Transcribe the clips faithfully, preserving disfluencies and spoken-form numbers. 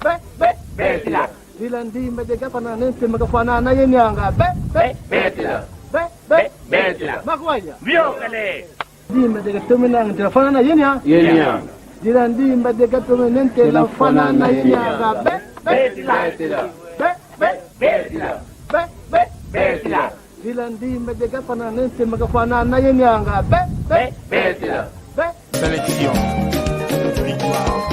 Be, be, betila. Dila ndimba de gafana nente magafana na yenianga. Be, be, betila. Be, be, betila. Makwanya. Biokele. Ndimba de gatomena nte fana na yenia. Yenia. Dila ndimba de gatome nente la fana na yenianga. Be, be, betila. Be, be, betila. Be, be, betila. Dila ndimba de gafana nente magafana na yenianga. Be, be, betila. Be. Sélection. Victoire.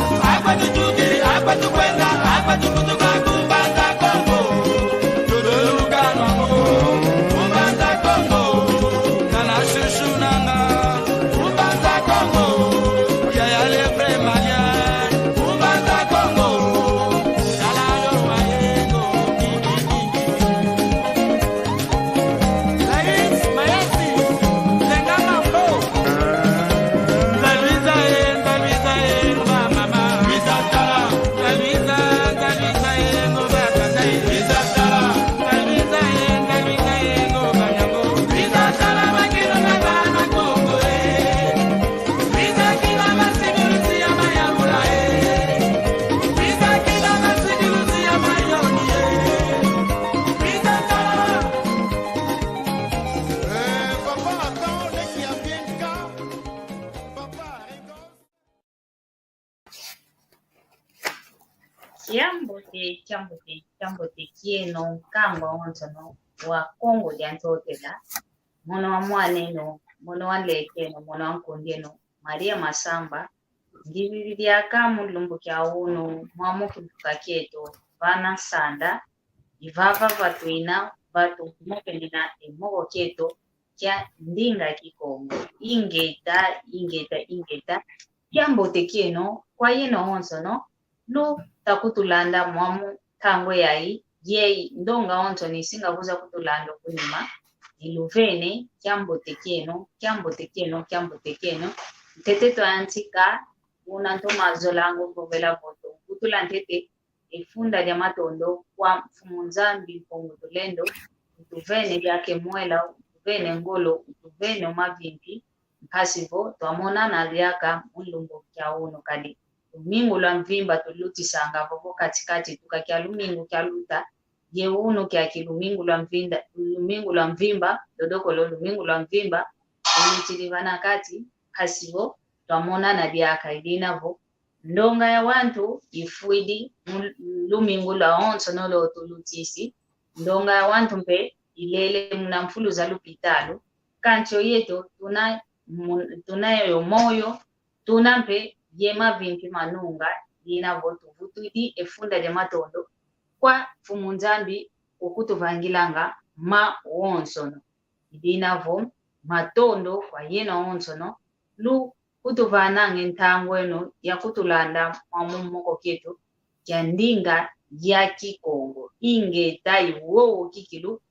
Kiambote, kiambote, kiambote kieno, nkangwa wonsono wa Kongo dia Ntotela, mono wa mwan'eno, mono wa nlek'eno, mono wa nkund'eno, Maria Masamba, ngividi diaka mu lumbu kia unu, mwa mu kimvuka kieto, vana nsanda, i vava va twina, va tumokenena e moko kieto kia ndinga Kikongo. Ingeta, ingeta, ingeta. Kiambote kieno kwa yeno wonsono, luta kutulanda mwa mu ntangwa yayi, ye ndonga wonsono isinga kwiza kutulanda ku nima, iluvene, kiambote kieno, kiambote kieno, kiambote kieno. Ntete twayantika, una ntoma zolanga vovela vo tuvutula ntete, e funda dia matondo kwa Mfumu Nzambi Mpungu Tulendo, utuvene diaka e mwela, utuvene ngolo, utuvene o mavimpi, mpasi vo twamonana diaka mu lumbu kia unu kadi. Lumingu lwa mvimba tulutisanga vovo kati-kati tuka kia lumingu kia luta, ye unu kiaki lumingu lwa mvinda, lumingu lwa mvimba, dodokolo lumingu lwa mvimba, tulutidi vana kati, mpasi vo twamonana diaka. I dina vo ndonga ya wantu ifwidi mu lumingu lwawonsono lo tulutisi. Ndonga ya wantu mpe ilele muna mfulu za lupitalu. Kansi o yeto tuna mu-, tuna yo moyo, tuna mpe ye mavimpi manunga, dina vo tuvutwidi e funda dia matondo kwa Mfumu Nzambi ukutuvangilanga mawonsono. I dina vo matondo kwa yeno wonsono, lukutuvananga e ntangwa eno ya kutulanda mwa mu moko kieto kia ndinga ya Kikongo. Ingeta, i wowo kikilu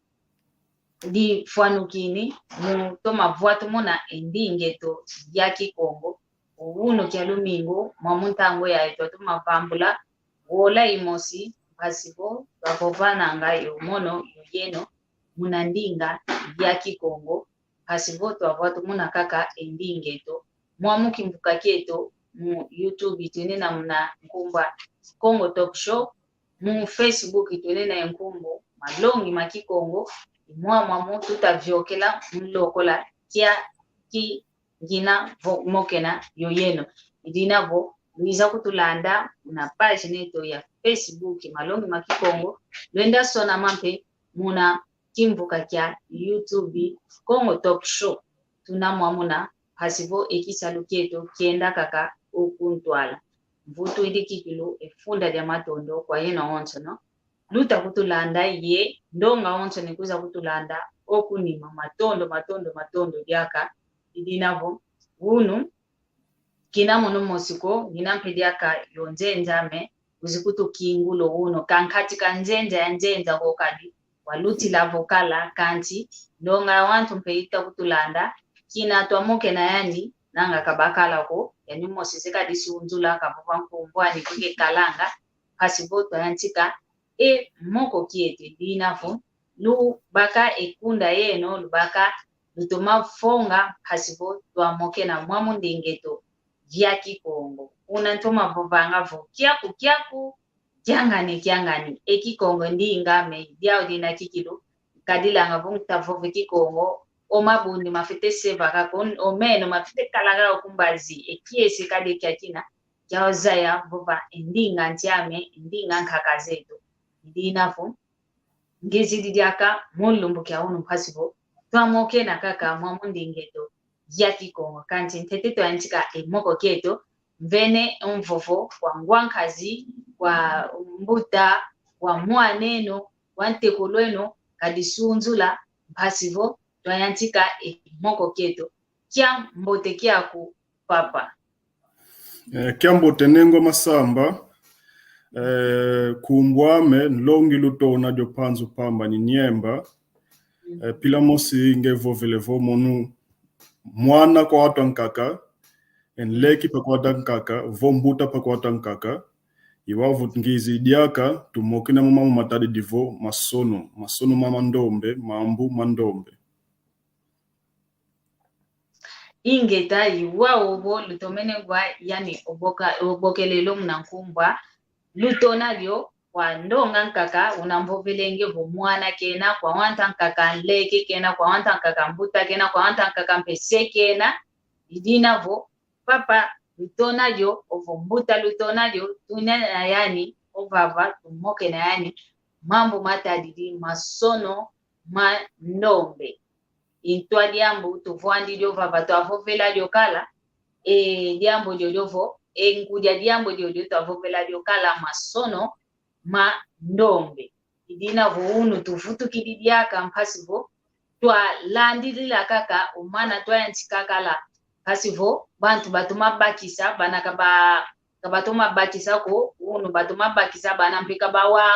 difwanukini mu toma vwatumuna e ndinga eto ya Kikongo. Unu kia lumingu, mwa mu ntangwa yayi twatoma vambula wola imosi, mpasi vo twavovananga yo mono yo yeno muna ndinga ya Kikongo, mpasi vo twavwatumuna kaka e ndinga eto. Mwa mu kimvuka kieto, mu YouTube twena muna nkumbu a Kongo Talk Show, mu Facebook twena ye nkumbu Malongi ma Kikongo, i mwa mwa mu tuta viokela mu lokola kia ki ngina vo mokena yo yeno. I dina vo lwiza kutulanda muna page neto ya Facebook Malongi ma Kikongo, lwenda sonama mpe muna kimvuka kia YouTube Kongo Talk Show. Tuna mwa muna, mpasi vo e kisalu kieto kienda kaka o ku ntwala. Mvutwidi kikilu e funda dia matondo kwa yeno wonsono luta kutulanda, ye ndonga wonsono ikwiza kutulanda o ku nima. Matondo, matondo, matondo diaka. I dina vo unu kina mono mosi ko, ngina mpe diaka yo nzenza, mais wizi kutukingula unu, ka nkati ka nzenza ya nzenza ko kadi, walutila vo kala, kansi ndonga ya wantu mpe ita kutulanda, kina twamokena yandi, nanga ka bakala ko, yandi mosi se kadi sunzula, kavova nkumbu ani, kuke kalanga, mpasi vo twayantika e moko kieto. I dina vo lubaka e kunda yeno, lubaka lutoma fonga, mpasi vo twamokena mwa mu ndinga eto ya Kikongo. Una ntoma vovanga vo kiaku, kiaku, Kiangani, kiangani, e Kikongo ndinga ame, diau dina kikilu, kadilanga vo nta vova Kikongo, o mabundi mafwete seva kaka, o meno mafwete kala kaka ku mbazi, e kiese kadi kiakina, kia zaya vova e ndinga nsi ame, e ndinga nkaka zeto. I dina vo, ngizidi diaka mu lumbu kia unu mpasi vo twamokena kaka mwa mu ndinga eto ya Kikongo. Kansi ntete twayantika e moko kieto, mvene mvovo kwa ngwa nkazi, kwa mbuta, kwa mwan'eno, kwa ntekolo eno, kadi sunzula, mpasi vo twayantika e moko kieto. Kiambote kiaku, papa. Eh, kiambote, Nengwa Masamba. Eh, nkumbu ame Nlongi Lutona dio Mpanzu Mpamba ni Niemba. Eh, mpila mosi nge vovele vo mono mwana kwa wantu ankaka, e nleke mpe kwa wantu ankaka, vo mbuta mpe kwa wantu ankaka. I wau vo ngizidi diaka tumokena mo mambu matadidi vo masono, masono ma, ma ndombe, mambu ma ndombe. Ingeta, i wau vo lutomene ngwa yani o boka-, o bokelelo muna nkumbu a Lutona dio, kwa ndonga nkaka una mvovelenge vo mwana kena, kwa wantu ankaka nleke kena, kwa wantu ankaka mbuta kena, kwa wantu ankaka mpe se kena. I dina vo papa Lutona dio, ovo mbuta Lutona dio, tuna na yani o vava, tumokena yani mambu matadidi masono ma ndombe. I ntwa diambu tuvwandi dio vava, twavovela dio kala, e diambu diodio vo, e nkudia diambu diodio twavovela dio kala, masono ma ndombe. I dina vo unu tuvutukidi diaka mpasi vo twalandidila kaka o mana twayantika kala, mpasi vo bantu batoma bakisa, bana ka ba-, ka batoma bakisa ko, unu batoma bakisa, bana mpe ka bawa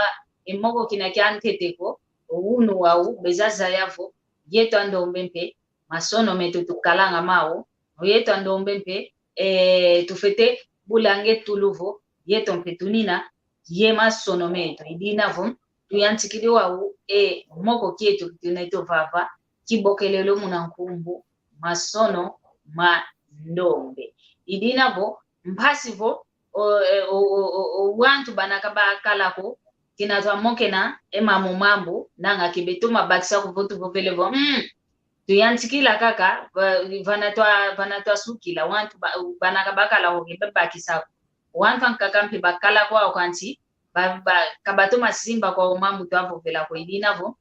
e moko kina kia ntete ko. O unu wau beza zaya vo yeto a ndombe mpe masono meto tukalanga mau, o yeto a ndombe mpe, eh, tufwete bulanga e tulu vo yeto mpe tunina ye masono meto. I dina vo tuyantikidi wau e moko kieto kituna eto vava, kibokelelo muna nkumbu masono ma ndombe. I dina vo mpasi vo o, e, o, o, o, o wantu bana ka bakala ko, kina twamokena e mambu mambu, nanga ke betoma bakisa ko vo tuvovele vo, mm, tuyantikila kaka, va-, vana twa-, vana twasukila, wantu ba-, bana ka bakala ko ke babakisa ko. Wantu ankaka mpe bakala kwau, kansi ba-, ba-, ka batoma simba kwau mambu twavovela ko. I dina vo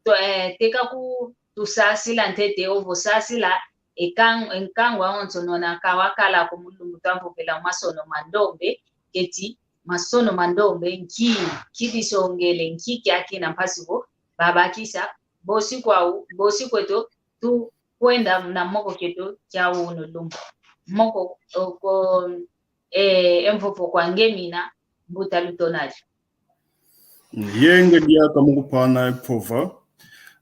to-, eh, teka kutusasila ntete, ovo sasila e kan-, e nkangu awonsono una kawakala ko mu lumbu twavovela masono ma ndombe, keti masono ma ndombe, nki, nki disongele, nki kiakina, mpasi vo babakisa, bosi kwau, bosi kweto tukwenda na moko kieto kia unu lumbu. Moko, o, ko, eh, e mvovo kwa nge mina, mbuta Lutona dio. Yenge diaka mu kupana e mpova.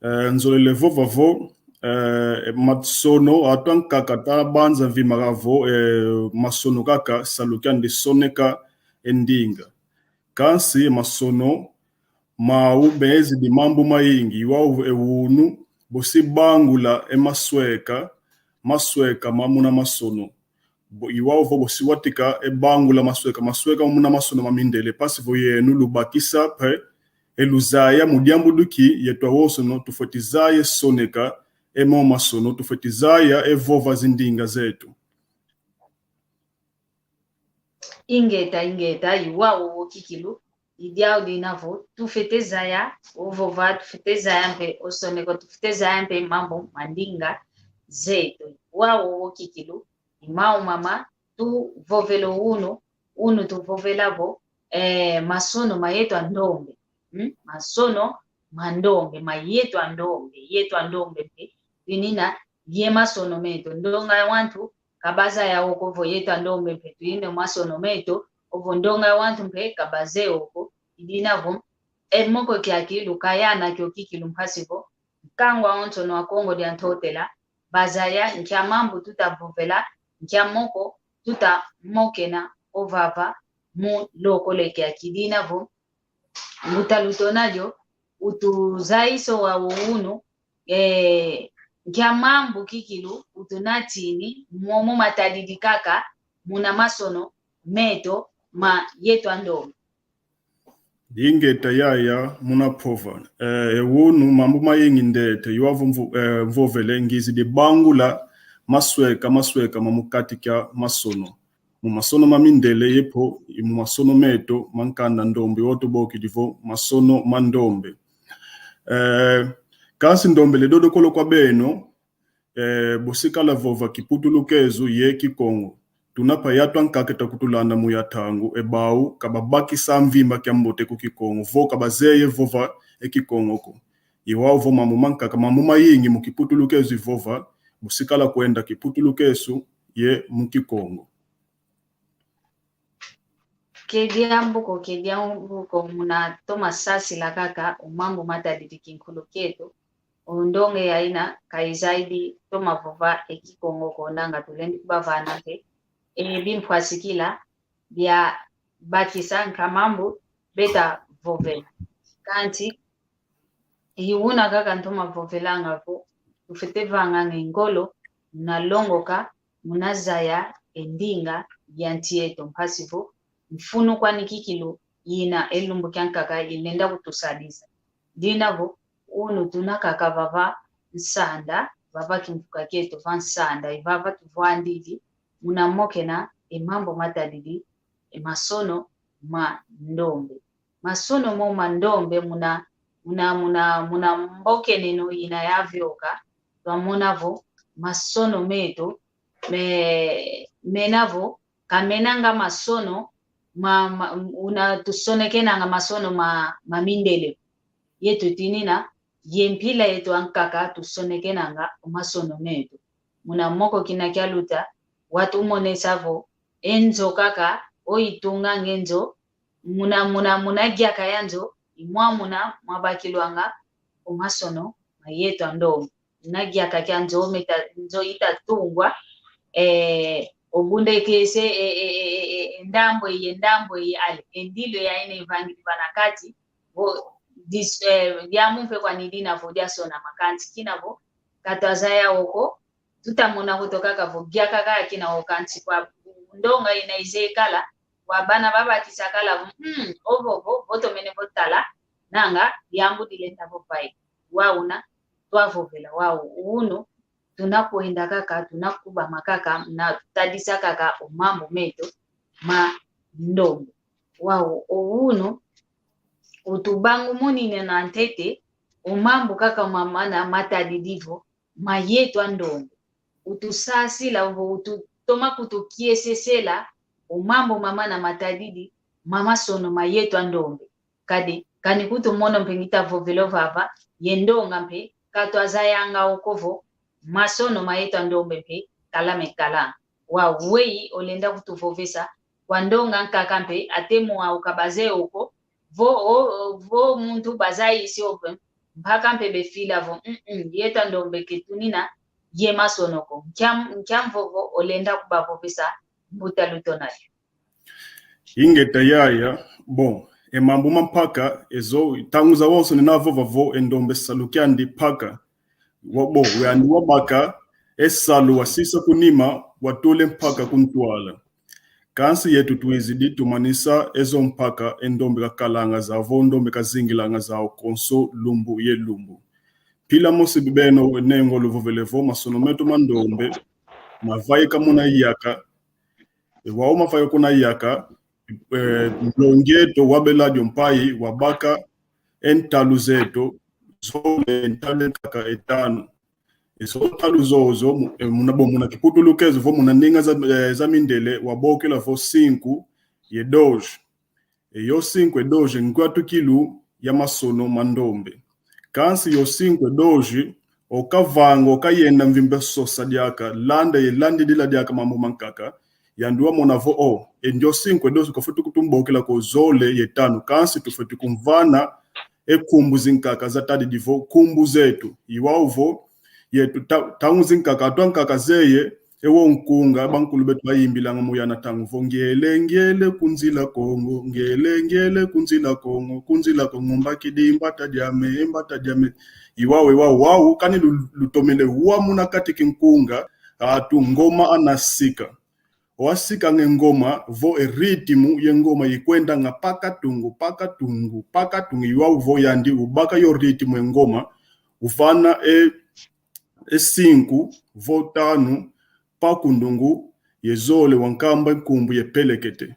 Eh, nzolele vova vo, eh, masono, wantu ankaka tabanza vimaka vo, eh, masono kaka salu kiandi soneka e ndinga. Kansi masono mau mezidi mambu mayingi, i wau e unu, bosi bangula e masweka, masweka ma muna masono. Bo-, i wau vo bosi wantika e bangula masweka, masweka muna masono ma mindele, mpasi vo yeno lubakisa mpe e luzaya mu diambu dio ki yeto awonsono tufweti zaya e soneka e mo masono, tufweti zaya e vova zindinga zeto. Ingeta, ingeta, i wau o kikilu, i diau dina vo tufwete zaya o vova, tufwete zaya mpe o soneka, tufwete zaya mpe mambu ma ndinga zeto. I wau o kikilu, i mau mama tuvovela unu, unu tuvovela vo, eh, masono ma yeto a ndombe. Hmm? Masono ma ndombe, ma yeto a ndombe, yeto a ndombe mpe tunina ye masono meto. Ndonga ya wantu ka bazaya wo ko vo yeto a ndombe mpe tunina masono meto, ovo ndonga ya wantu mpe ka bazeye wo ko. I dina vo e moko kiaki lukayana kio kikilu, mpasi vo nkangu awonsono a Kongo dia Ntotela bazaya nkia mambu tuta vovela, nkia moko tuta mokena o vava mu lokole kiaki. I dina vo mbuta Lutona dio utuzayisa wau unu, eh, nkia mambu kikilu utunatini, momo matadidi kaka muna masono meto ma yeto a ndombe. Ingeta yaya muna mpova. Eh, e wunu mambu mayingi ndete, i wau vo mvo-, eh, mvovele ngizidi bangula masweka, masweka ma mu kati kia masono. Mu masono ma mindele ye mpo, i mu masono meto ma nkanda ndombe, i wau tubokidi vo masono ma ndombe. Eh, kansi ndombele dodokolo kwa beno, eh, bu sikala vova Kiputulukezo ye Kikongo. Tuna mpe yatu ankaka ta kutulanda mu ya ntangu, e bau ka babakisa mvimba kia mbote ku Kikongo, vo ka bazeye vova e Kikongo ko. I wau vo mambu mankaka, mambu mayingi mu Kiputulukezo i vova, bu sikala kwenda Kiputulukezo ye mu Kikongo. Ke diambu ko, ke diambu ko, muna toma sasila kaka o mambu matadidi kinkulu kieto. O ndonga yayina ka izaidi toma vova e Kikongo ko, nanga tulendi kubavana mpe e bimpwasikila bia bakisa nkama mambu beta vovela. Kansi i wuna kaka ntoma vovelanga vo, tufwete vanganga e ngolo muna longoka, muna zaya e ndinga ya nsi eto, mpasi vo mfunu kwani kikilu yina e lumbu kiankaka ilenda kutusadisa. Dina vo, wunu tuna kaka vava Nsanda, vava kimvuka kieto va Nsanda, i vava tuvwandidi, muna mokena e mambu matadidi e masono ma ndombe. Masono mo ma ndombe muna, muna, muna, muna mbokeneno yina yavioka, twamona vo masono meto, me, mena vo, ka menanga masono ma, ma, una tusonekenanga masono ma, ma mindele. Yeto tinina, ye mpila yeto ankaka tusonekenanga o masono meto. Muna moko kina kialuta, watumonesa vo e nzo kaka, o itunganga e nzo, muna, muna, muna diaka ya nzo, i mwa muna mwabakilwanga o masono ma yeto a ndombe. Muna diaka kia nzo, meta, nzo ita tungwa, eh, o bundekese, eh, eh, eh, eh, eh, ndambu ye ndambu ye ale, e ndilu yayina ivangidi vana kati, vo, dis-, eh, diambu mpe kwani dina vo diasonama, kansi kina vo ka twazaya wo ko, tuta mona kuto kaka vo diaka kaka kina wo, kansi kwa ndonga yina izeye kala, kwa bana babakisa kala vo, mm, ovo vo, vo tomene vo tala, nanga diambu dilenda vo pai. Wau una twavovela, wau unu tuna kwenda kaka, tuna kubama kaka, na tadisa kaka o mambu meto ma ndombe. Wau o unu utubangumunina ntete o mambu kaka mamana matadidi vo ma yeto a ndombe. Utusasila vo, ututoma kutukiesesela o mambu mamana matadidi ma masono ma yeto a ndombe. Kadi, kani kutu mono mpe ngita vovela o vava, ye ndonga mpe ka twazayanga wo ko vo masono ma yeto a ndombe mpe kala me kala. Wau weyi olenda kutuvovesa kwa ndonga nkaka mpe, ate mo wau ka bazeye wo ko, vo, o, o, vo muntu bazayisi wo mpe, mpaka mpe befila vo, mm, mm, yeto a ndombe ke tunina ye masono ko. Nkia m-, nkia mvovo olenda kubavovesa, mbuta Lutonali? Ingeta yaya, bon, e mambu ma mpaka, e zo, ntangu zawonso nina vova vo e ndombe salu kiandi mpaka. Wa, bon, yandi wabaka e salu, wasisa ku nima, watula e mpaka ku ntwala. Kansi yeto twizidi tumanisa e zo mpaka, e ndombe kakalanga zau vo, ndombe kazingilanga zau konso lumbu ye lumbu. Mpila mosi beno ne ngolo vovele vo masono meto ma ndombe mavaika muna yaka. E wau mavaika kuna yaka, eh, nlongi eto wa Beladio Mpayi wabaka e ntalu zeto, zole ntalu nkaka e tanu. E zo ntalu zozo, mu-, eh, muna bo, muna Kiputulukezo vo muna ndinga za, eh, za mindele, wabokela vo cinco e dois. E yo cinco e dois, nkwa tukilu ya masono ma ndombe. Kansi yo cinco e dois, o kavanga, o kayenda mvimba sosa diaka, landa ye landidila diaka mambu mankaka, yandi wamona vo, o, e ndio cinco e dois, ka fwete kutumbokela ko zole ye tanu, kansi tufwete kumvana e nkumbu zinkaka zatadidi vo nkumbu zeto. I wau vo, yeto ta-, ntangu zinkaka, atu ankaka zeye e wo nkunga bankulu beto bayimbilanga mu yana ntangu vo: Ngiele, ngiele ku nzila Kongo, ngiele, ngiele ku nzila Kongo, ku nzila Kongo mbakidi mbata diame, mbata diame. I wau, i wau, wau, kani lu-, lutomene wa muna kati ki nkunga, atu ngoma ana sika. Wasikanga e ngoma, vo e ritmo ye ngoma ikwendanga pa katungu, pa katungu, pa katungu, i wau vo yandi ubaka yo ritmo ye ngoma, uvana e, e cinco, vo tanu, pa kundungu, ye zole wankamba nkumbu ye pelekete.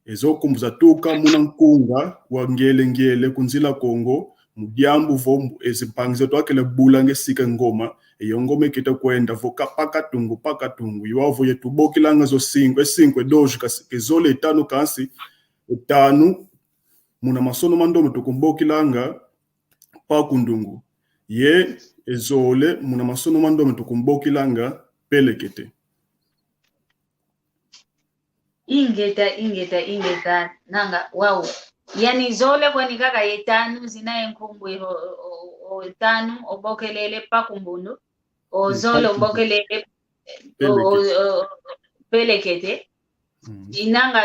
E zo nkumbu zatuka muna nkunga wa ngiele ngiele ku nzila Kongo, mu diambu vo mbu-, e zimpangi zeto akele bulanga e sika ngoma, e yo ngoma iketa kwenda vo ka pa katungu, pa katungu. I wau vo yeto tubokilanga zo cinco, e cinco, e dois, kasi, e zole, e tanu, kansi, e tanu, muna masono ma ndombe tukumbokilanga pa kundungu. Ye, e zole, muna masono ma ndombe tukumbokilanga pelekete. Ingeta, ingeta, ingeta, nanga, wau. Yani zole kwani kaka ye tanu zina ye nkumbu, o, o, o, o tanu obokelele pa kumbundu, o zole obokelele, o, o, o, pelekete. Mm. Inanga,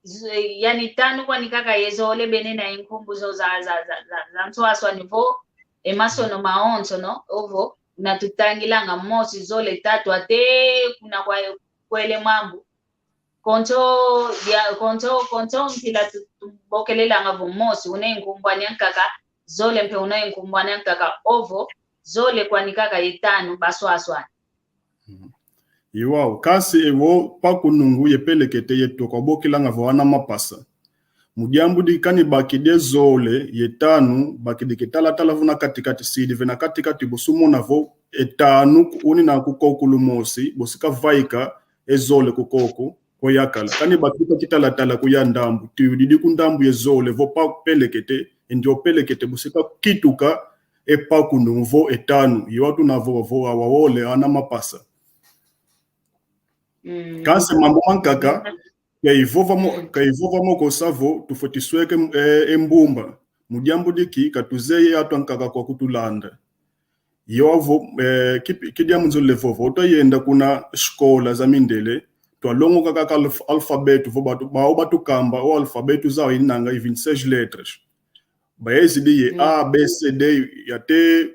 z-, yani tanu kwani kaka ye zole bena ye nkumbu zo za, za, za, za, za nswaswani vo, e masono mawonsono, ovo, na tutangilanga mosi, zole, tatu, ate kuna kwa kwele mambu. Konso, dia, konso, konso mpila tu-, tubokelelanga vo mosi, una ye nkumbu ani ankaka, zole mpe una ye nkumbu ani ankaka, ovo, zole kwani kaka ye tanu, baswaswani. Mhm. I wau, kansi evo pa kunungu ye pelekete yeto kwa bokilanga vo ana mapasa. Mu diambu di kani bakidi e zole ye tanu, bakidi ke tala tala vo na kati kati, si di ve na kati kati, bosi umona vo e tanu ku-, unina ku koko lumosi, bosi kavaika e zole ku koko kwa yakala. Kani bakidi ke tala tala ku ya ndambu, ti udidi ku ndambu ye zole vo pa pelekete, e ndio pelekete bosi kakituka e pa kunungu vo e tanu. I wau tuna vova vo awa wole ana mapasa. Mm. Kansi mambu mankaka, mm, ka ivova mo-, mm, ka ivova mo ko sa vo tufweti sweka, eh, e mbumba. Mu diambu di ki, ka tuzeye atu ankaka kwa kutulanda. I wau vo, eh, ki, ki diambu nzolele vova, utayenda kuna sikola za mindele, twalongoka kaka alf-, alfabeto, vo batu, bau batukamba, o alfabeto zau inanga i vingt-seize letras. Bayezidi ye, mm, A, B, C, D, ya te,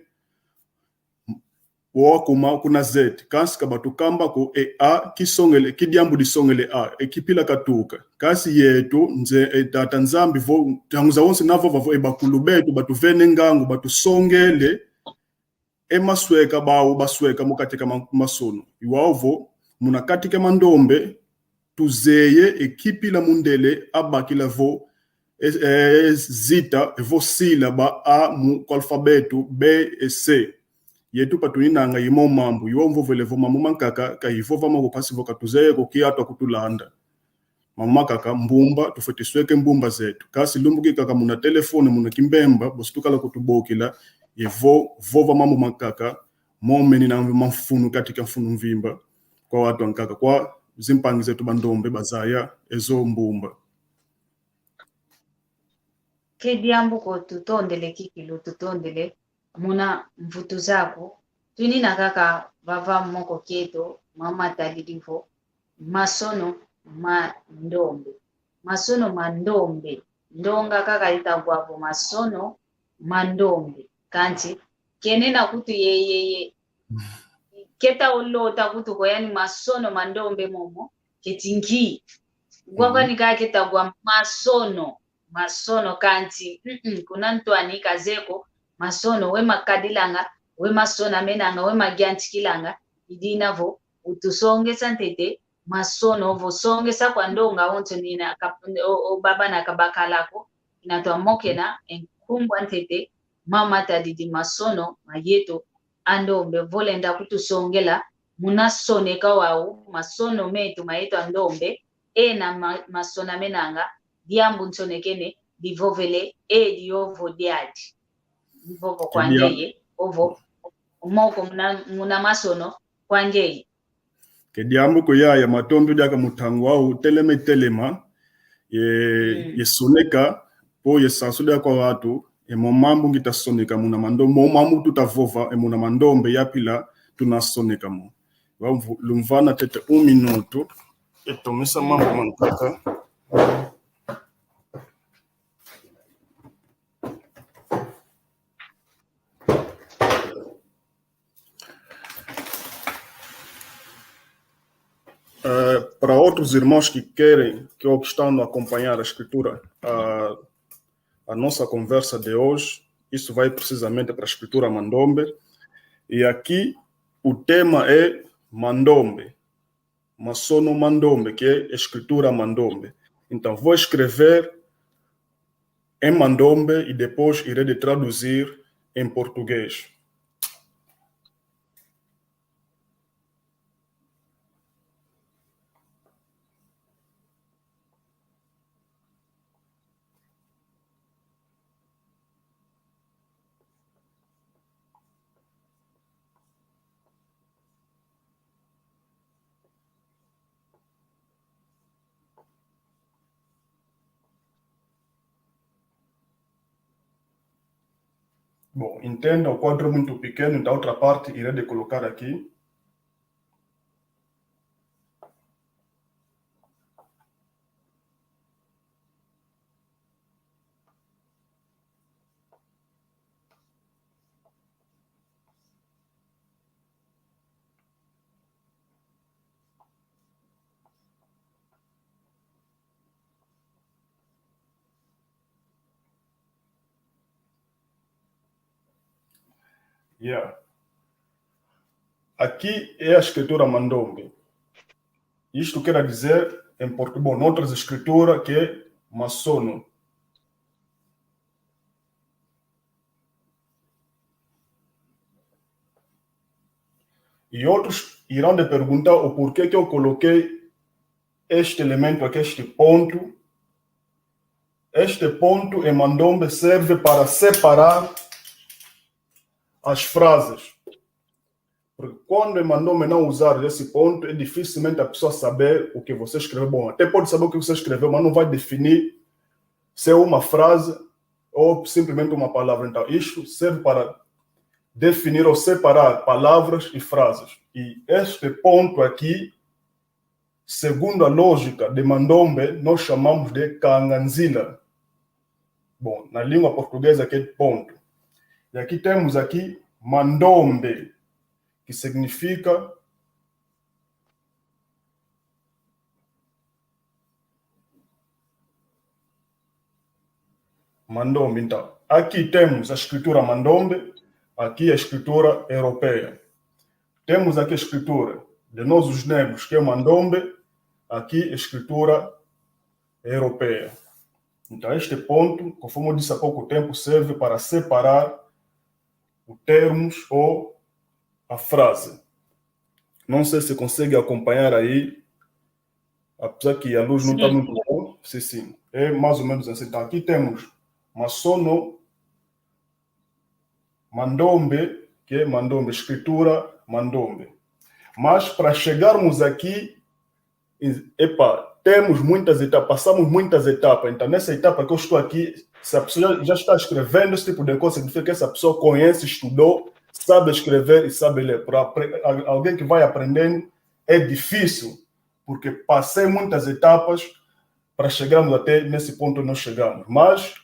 wakuma kuna Z, kansi ka batukamba ko e A, kisongele, ki diambu disongele A, e ki mpila katuka. Kansi yeto, nze-, e Tata Nzambi vo, ntangu zawonso na vova vo, e bakulu beto, batuvene ngangu, batusongele e masweka bau basweka mu kati ka ma-, masono. I wau vo, muna kati ka mandombe, tuzeye e ki mpila mundele abakila vo, e, e, zita, evo sílaba A mu, ku alfabeto B, e C. Yeto pa tuninanga i mo mambu, i wau mvovele vo mambu mankaka, ka ivova mo ko kansi vo ka tuzeye ko ki atu akutulanda. Mambu mankaka, mbumba, tufweti sweka e mbumba zeto. Kansi lumbu kinkaka muna telefone, muna kimbemba, bosi tukala kutubokila, ye vo, vova mambu mankaka, mo meni na mamfunu kati ka mfunu mvimba, kwa atu ankaka, kwa zimpangi zeto bandombe bazaya e zo mbumba. Ke diambu ko, tutondele kikilu, tutondele muna mvutu zaku. Tunina kaka vava moko kieto, mama tadidi vo masono ma ndombe. Masono ma ndombe. Ndonga kaka itagwa vo masono ma ndombe. Kansi, kenena kutu ye, ye, ye. Keta olota kutu ko yani masono ma ndombe momo, keti nki. Gwagwa, mhm, ni kaka keta gwa masono, masono kansi, mm, mm, kuna ntwani kazeye ko, masono we makadilanga, we masonamenanga, we magiantikilanga, i dina vo, utusongesa ntete, masono, vo songesa kwa ndonga wonso nina kap-, o, o baba na kabakala ko, ina twamokena e nkumbu a ntete, mama tadidi masono ma yeto a ndombe, vo lenda kutusongela muna soneka wau, masono meto ma yeto a ndombe, ena ma-, masonamenanga, diambu nsonekene, divovele, e di ovo diadi. Mvovo kwa, e dia-, ngeye, ovo, moko muna, muna masono, kwa ngeye. Ke diambu ko yaya, matondo diaka mu ntangu wau, telema telema, ye, mm, ye soneka, po ye sansudia kwa atu, e mo mambu ngita soneka muna mando-, mo mambu tuta vova, e muna mandombe ya mpila tuna soneka mo. Wau mvu-, lumvana ntete un minuto, e tomesa mambu mankaka. Eh, Para outros irmãos que querem, que ou que estão a acompanhar a escritura, a, a nossa conversa de hoje, isso vai precisamente para a escritura Mandombe. E aqui o tema é Mandombe, Masono Mandombe, que é escritura Mandombe. Então, vou escrever em Mandombe e depois irei de traduzir em português. Bom, entenda, o quadro é muito pequeno, então outra parte irei de colocar aqui. Yeah. Aqui é a escritura Mandombe. Isto quer dizer, em português, bom, noutras escrituras, que é Masono. E outros irão de perguntar o porquê que eu coloquei este elemento aqui, este ponto. Este ponto em Mandombe serve para separar as frases. Porque quando em Mandombe não usar esse ponto, é dificilmente a pessoa saber o que você escreveu. Bom, até pode saber o que você escreveu, mas não vai definir se é uma frase ou simplesmente uma palavra. Então, isto serve para definir ou separar palavras e frases. E este ponto aqui, segundo a lógica de Mandombe, nós chamamos de Kanganzila. Bom, na língua portuguesa, aquele ponto. E aqui temos aqui Mandombe, que significa Mandombe. Então, aqui temos a escritura Mandombe, aqui a escritura europeia. Temos aqui a escritura de nós os negros, que é Mandombe, aqui a escritura europeia. Então, este ponto, conforme eu disse há pouco tempo, serve para separar os termos ou a frase. Não sei se consegue acompanhar aí, apesar que a luz não está muito boa. Sim, sim. É mais ou menos assim. Então, aqui temos Masono, Mandombe, que é Mandombe, escritura Mandombe. Mas para chegarmos aqui, e, epa, temos muitas etapas, passamos muitas etapas. Então, nessa etapa que eu estou aqui, se a pessoa já, já está escrevendo esse tipo de coisa, significa que essa pessoa conhece, estudou, sabe escrever e sabe ler. Para apre-, a-, alguém que vai aprendendo é difícil, porque passei muitas etapas para chegarmos até nesse ponto onde nós chegamos. Mas,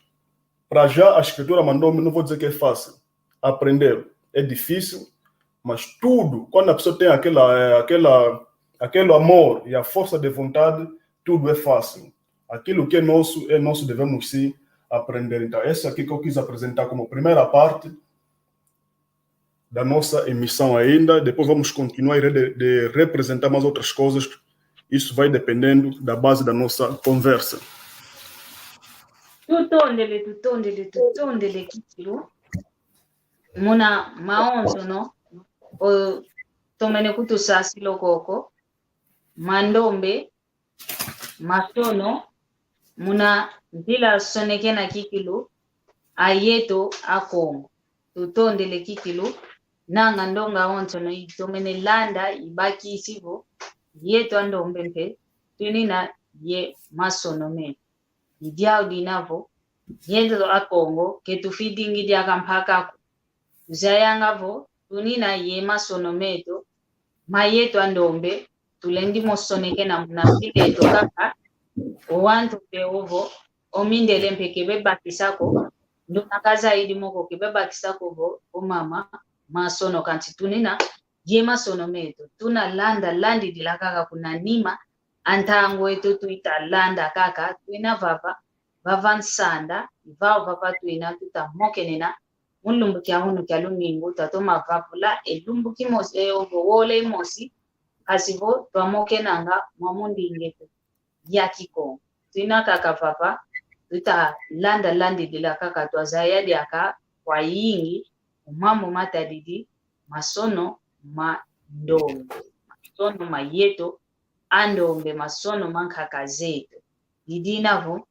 para já, a escritura Mandombe, não vou dizer que é fácil aprender. É difícil, mas tudo, quando a pessoa tem aquela, eh, aquela, aquele amor e a força de vontade, tudo é fácil. Aquilo que é nosso, é nosso, devemos sim aprender. Então, essa aqui que eu quis apresentar como primeira parte da nossa emissão ainda. Depois vamos continuar de, de representar mais outras coisas. Isso vai dependendo da base da nossa conversa. Tutondele, tutondele, tutondele kikilu. Muna mawonsono otomene kutusasila koko. Mandombe, masono, muna nzila sonekena kikilu, a yeto a Kongo. Tutondele kikilu, nanga ndonga wonsono itomene landa, ibakisi vo, yeto a ndombe mpe, tunina ye masono me. I diau dina vo, yeto a Kongo, ke tufidingi diaka mpaka ko. Tuzayanga vo, tunina ye masono meto, ma yeto a ndombe, tulendi mo sonekena muna mvila eto kaka, o wantu mpe ovo, o mindele mpe ke bebakisa ko, nduna kazaidi mo ko ke bebakisa ko vo, o mama, masono kansi tunina, ye masono meto, tuna landa, landidila kaka kuna nima, a ntangu eto tuita landa kaka, tuina vava, vava nsanda, i vava vava tuina tuta mokenena, mu lumbu kia unu kia lumingu, twatoma vavula e lumbu kimosi, e, ovo wole imosi, mpasi vo twamokenanga mwa mu ndinga eto ya Kikongo. Tuina kaka vava, tuta landa landidila kaka, twazaya diaka kwa yingi mu mambu matadidi masono ma ndombe, masono ma yeto a ndombe, masono ma nkaka zeto. I dina vo,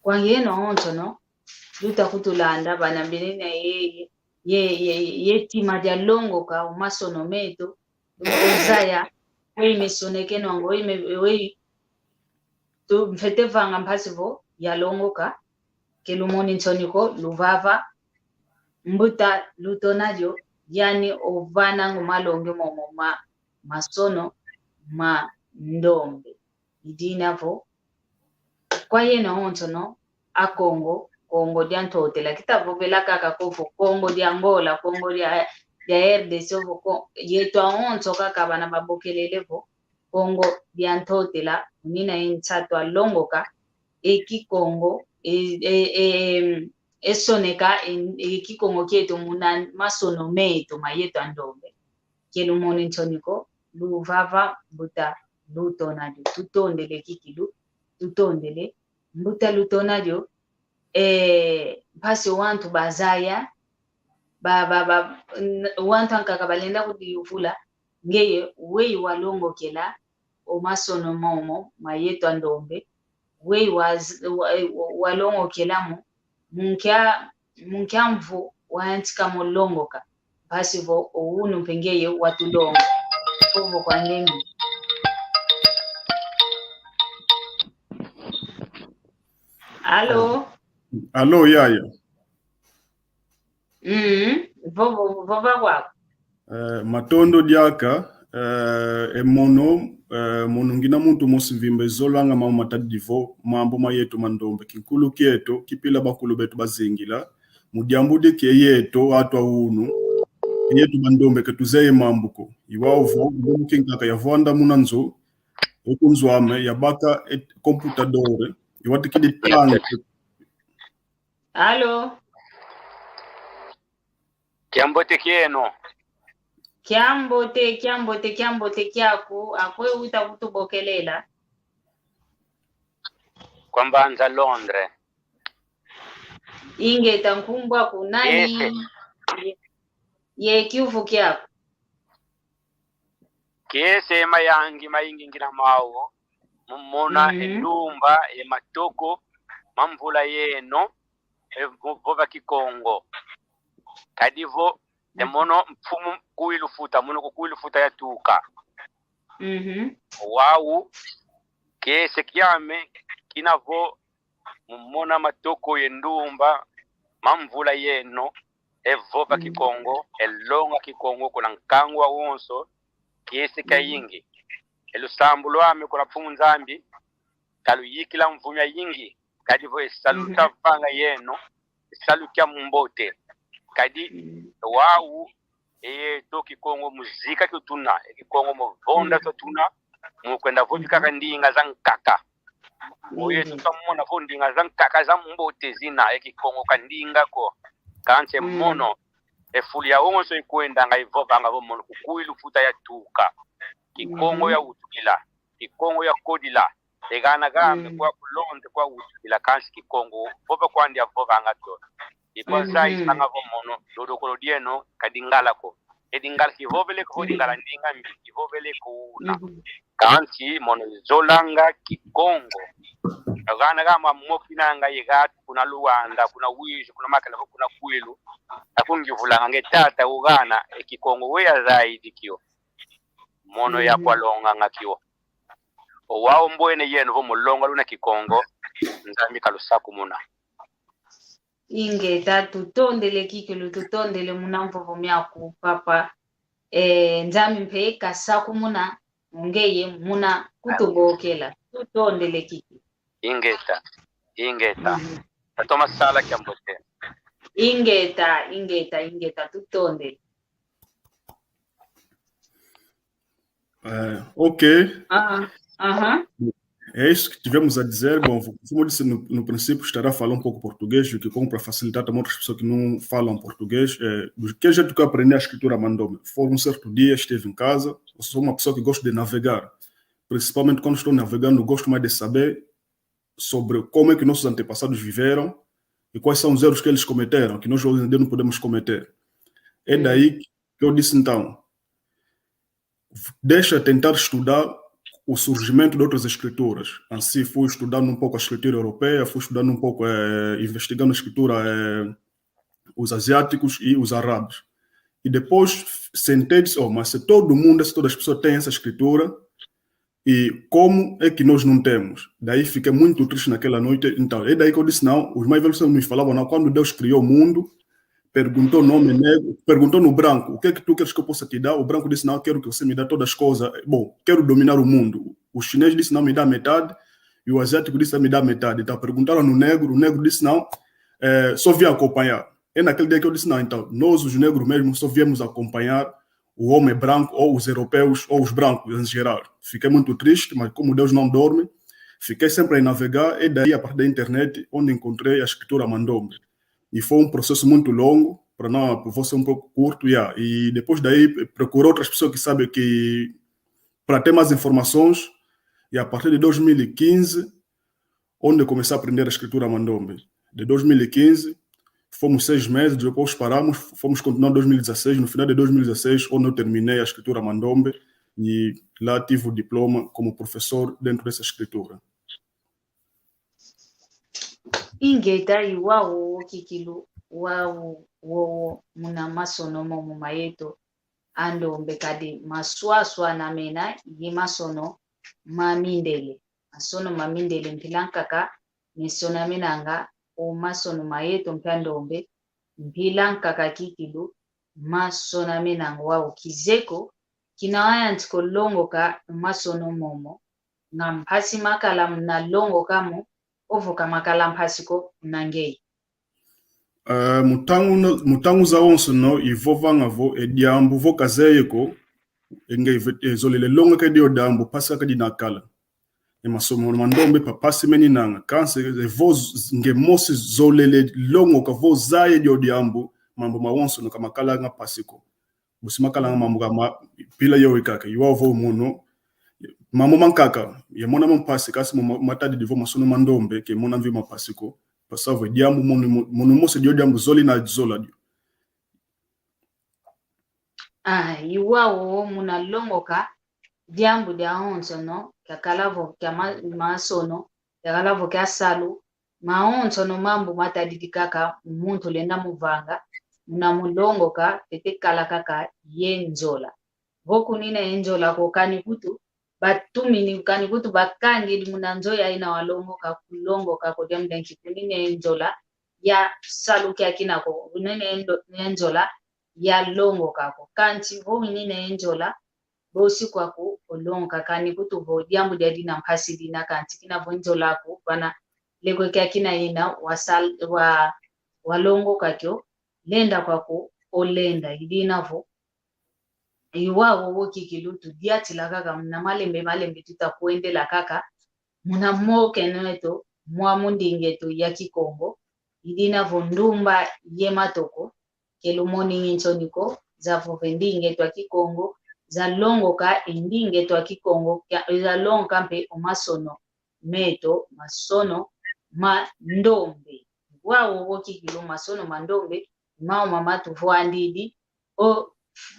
kwa yeno awonsono luta kutulanda, bana bena ye, ye, ye, ye tima dia longoka o masono meto, luzaya, weyi mesonekenwanga, weyi me-, weyi tu mfwete vanga mpasi vo yalongoka, ke lumoni nsoni ko, luvava, mbuta lutona dio, yani ovananga o malongi momo ma masono ma ndombe. I dina vo, kwa yeno awonsono, a Kongo, Kongo dia Ntotela. Kita vovela kaka ko vo Kongo dia Angola, Kongo dia, dia R D C, ovo Ko-, yeto awonso kaka bana babokelele vo Kongo dia Ntotela, unina ye nsatu a longoka e Kikongo, e, e, e, e soneka e, e Kikongo kieto muna masono meto ma yeto a ndombe. Ke lumoni nsoni ko, luvava, mbuta lutona dio. Tutondele kikilu, tutondele mbuta lutona dio. E, mpasi wantu bazaya, ba, ba, ba, n-, wantu ankaka balenda kudiyuvula, ngeye weyi walongokela o masono momo ma yeto a ndombe, weyi wa, wa, walongokela mo, mu nkia, mu nkia mvu wayantika mo longoka, mpasi vo o unu mpe ngeye watulonga. Ovo kwa ndenge. Alo? Alo, yaya. Mm, vo, vo, vova kwaku. Eh, matondo diaka, eh, e mono, eh, mono ngina muntu mosi mvimba izolanga mambu matadidi vo mambu ma yeto ma ndombe. Kinkulu kieto, kipila bakulu beto bazingila, mu diambu di ke yeto, atu a unu, yeto bandombe ke tuzeye mambu ko. I wau vo, ndombe kinkaka yavwanda muna nzo, e ku nzo ame, yabaka e computador, iwatikidi tanga. Alo? Kiambote kieno. Kiambote, kiambote, kiambote kiaku, akwe uta kutubokelela? Kwa mbanza Londres. Ingeta, nkumbu aku nani? Kiese. Ye, ye kiuvu kiaku. Kiese, mayangi mayingi ngina mau, mu mona e ndumba ye matoko ma mvula yeno, e vo-, vova Kikongo. Kadi vo, e mono mfumu Kuilufuta, mono ku Kuilufuta yatuka. Mhm. Wau, kiese kiame, kina vo, mu mona matoko ye ndumba ma mvula yeno, e vova Kikongo, e longa Kikongo kuna nkangu wawonso, kiese kiayingi. E lusambu lwame kuna Mfumu Nzambi, kaluyikila mvu miayingi, kadi vo e salu tavanga yeno, e salu kia mbote. Kadi wau, e yeto Kikongo mu zika kiotuna, e Kikongo mu vonda kiotuna, mu kwenda vovi kaka ndinga za nkaka. O yeto twamona vo ndinga za nkaka za mbote zina, e Kikongo ka ndinga ko. Kansi mono, e fulu yawonso ikwendanga ivovanga vo mono ku Kuilufuta yatuka. Kikongo yawutukila, Kikongo yakodila. E gana game kwa ku Londres kwa wutukila, kansi Kikongo vova kwandi yavovanga kio. I kwa zayisanga vo mono, dodokolo dieno ka Dingala ko. E Dingala kivovele ko, Dingala ndinga mbi, kivovele ko una. Kansi mono zolanga Kikongo. Gana gama mokinanga ye gatu kuna Luanda, kuna Uíge, kuna Makala, kuna Kwilu. Akungivulanga nge: tata, ugana e Kikongo we yazayidi kio. Mono yakwalonganga kio. O wau mbwene yeno vo mu longa luna Kikongo, Nzambi kalusakumuna. Ingeta, tutondele kikilu, tutondele muna mvovo miaku, papa. Eh, Nzambi mpe kasakumuna ngeye muna kutubokela. Tutondele kikilu. Ingeta, ingeta. Mhm. Tatoma sala kiambote. Ingeta, ingeta, ingeta, tutondele. Eh, ok. Ah. Aham. É isso que tivemos a dizer. Bom, como eu disse no, no princípio, estará a falar um pouco português, o que como para facilitar também outras pessoas que não falam português. É, do que jeito que eu aprendi a escritura Mandombe? Foi um certo dia, estive em casa, eu sou uma pessoa que gosta de navegar. Principalmente quando estou navegando, gosto mais de saber sobre como é que nossos antepassados viveram e quais são os erros que eles cometeram, que nós hoje em dia não podemos cometer. É daí que eu disse, então, deixa tentar estudar o surgimento de outras escrituras. Assim, fui estudando um pouco a escritura europeia, fui estudando um pouco, eh, investigando a escritura, eh, os asiáticos e os árabes. E depois sentei e disse, oh, mas se todo mundo, se todas as pessoas têm essa escritura, e como é que nós não temos? Daí fiquei muito triste naquela noite. Então, é daí que eu disse, não, os mais velhos me falavam, não, quando Deus criou o mundo, perguntou no homem negro, perguntou no branco, o que é que tu queres que eu possa te dar? O branco disse, não, quero que você me dê todas as coisas. Bom, quero dominar o mundo. O chinês disse, não, me dá metade. E o asiático disse, me dá metade. Então, perguntaram no negro, o negro disse, não, é, só vim acompanhar. É naquele dia que eu disse, não, então, nós os negros mesmo só viemos acompanhar o homem branco, ou os europeus, ou os brancos em geral. Fiquei muito triste, mas como Deus não dorme, fiquei sempre a navegar, e daí, a partir da internet, onde encontrei a escritura Mandombe. E foi um processo muito longo, para não, vou ser um pouco curto, yeah. E depois daí, procurei outras pessoas que sabem que, para ter mais informações, e a partir de dois mil e quinze, onde comecei a aprender a escritura Mandombe. De dois mil e quinze, fomos seis meses, depois paramos, fomos continuar em dois mil e dezasseis. No final de dois mil e dezasseis, onde eu terminei a escritura Mandombe, e lá tive o diploma como professor dentro dessa escritura. Ingeta, i wau kikilu, wau wowo muna masono momo ma yeto a ndombe, kadi maswaswana mena ye masono ma mindele. Masono ma mindele mpila nkaka mesonamenanga o masono ma yeto mpe a ndombe, mpila nkaka kikilu masonamenanga. Wau kizeye ko, kina wa yantika o longoka masono momo, nga mpasi makala muna longoka mo, ovo ka makala mpasi ko muna ngeye. Eh, mu ntangu na, mu ntangu zawonsono i vovanga vo e diambu vo kazeye ko, e nge ve-, e zolele longoka dio diambu, mpasi kaka dina kala. E masono ma ndombe mpe mpasi meninanga, kansi e vo z-, nge mosi zolele longoka vo zaya dio diambu, mambu mawonsono ka makalanga mpasi ko. Bosi makalanga mambu ka ma-, mpila yoyo kaka, i wau vo mono, mambu mankaka, yamona mo mpasi, kansi mo ma-, matadidi vo masono ma ndombe, ke mona mvimba mpasi ko, mpasi vo diambu mono mo-, mono mosi dio diambu zolele na zola dio. Ah, i wau muna longoka diambu diawonsono, kiakala vo kia ma-, masono, kiakala vo kia salu, mawonsono mambu matadidi kaka muntu lenda mo vanga, muna mu longoka, ntete kala kaka ye nzola. Vo kunina ye nzola ko, kani kutu batumini, kani kutu bakangidi muna nzo ya ina wa longoka, kulongoka ko diambu dia nki? Kunina ye nzola ya salu kiakina ko, kunina ye ndo-, ye nzola ya longoka ko. Kansi vo winina ye nzola, bosi kwaku olongoka, kani kutu vo diambu dia dina mpasi dina, kansi kina vo nzola aku vana lekwe kiakina ina wa sal-, wa, wa longoka kio, lenda kwaku olenda. I dina vo i wau wowo kikilu tudiatila kaka muna malembe malembe, tuta kwendela kaka muna mokeno eto mwa mu ndinga eto ya Kikongo. I dina vo ndumba ye matoko, ke lumoni nsoni ko, za vova e ndinga eto ya Kikongo, za longoka e ndinga eto ya Kikongo, kia-, za longoka mpe o masono meto, masono ma ndombe. Wau wowo kikilu masono ma ndombe, i mau mama tuvwandidi, o,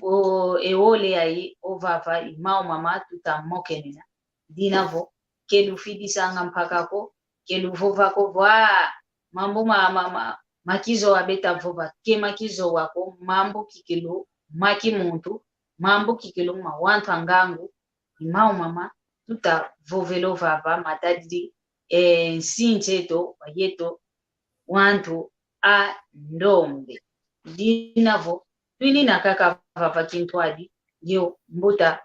o, e wole yayi, o vava, i mau mama tuta mokenena. Dina vo, ke lufidisanga mpaka ko, ke luvova ko vo, ah, mambu ma, ma, ma, ma kizowa beta vova, ke ma kizowa ko, mambu kikilu ma kimuntu, mambu kikilu ma wantu a ngangu, i mau mama tuta vovela o vava, matadidi e nsi nsi eto, wa yeto wantu a ndombe. Dina vo twinina kaka vava kintwadi, yo mbuta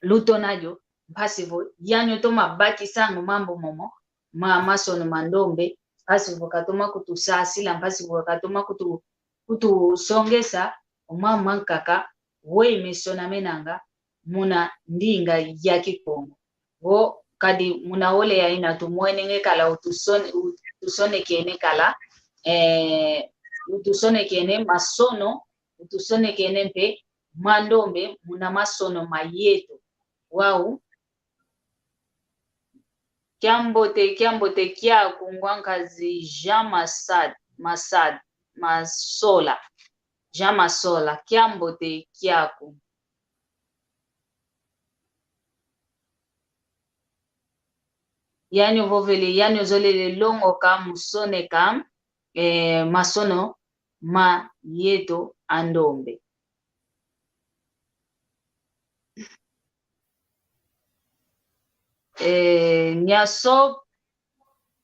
lutona dio, mpasi vo yanyo toma bakisanga o mambu momo ma masono ma ndombe, mpasi vo katoma kutusasila, mpasi vo katoma kutu-, kutusongesa o mambu mankaka, wau mesonamenanga muna ndinga ya Kikongo. Vo kadi muna ole ya ina tumwene nge kala utusone-, utusonekene kala, eh, utusonekene masono, utusonekene mpe ma ndombe muna masono ma yeto. Wau. Kiambote, kiambote kiaku ngwa nkazi Jean Masad, Masad, Masola. Jean Masola, kiambote kiaku. Yandi ovovele, yandi ozolele longoka mu soneka, eh, masono ma yeto a ndombe. Eh, Nyaso,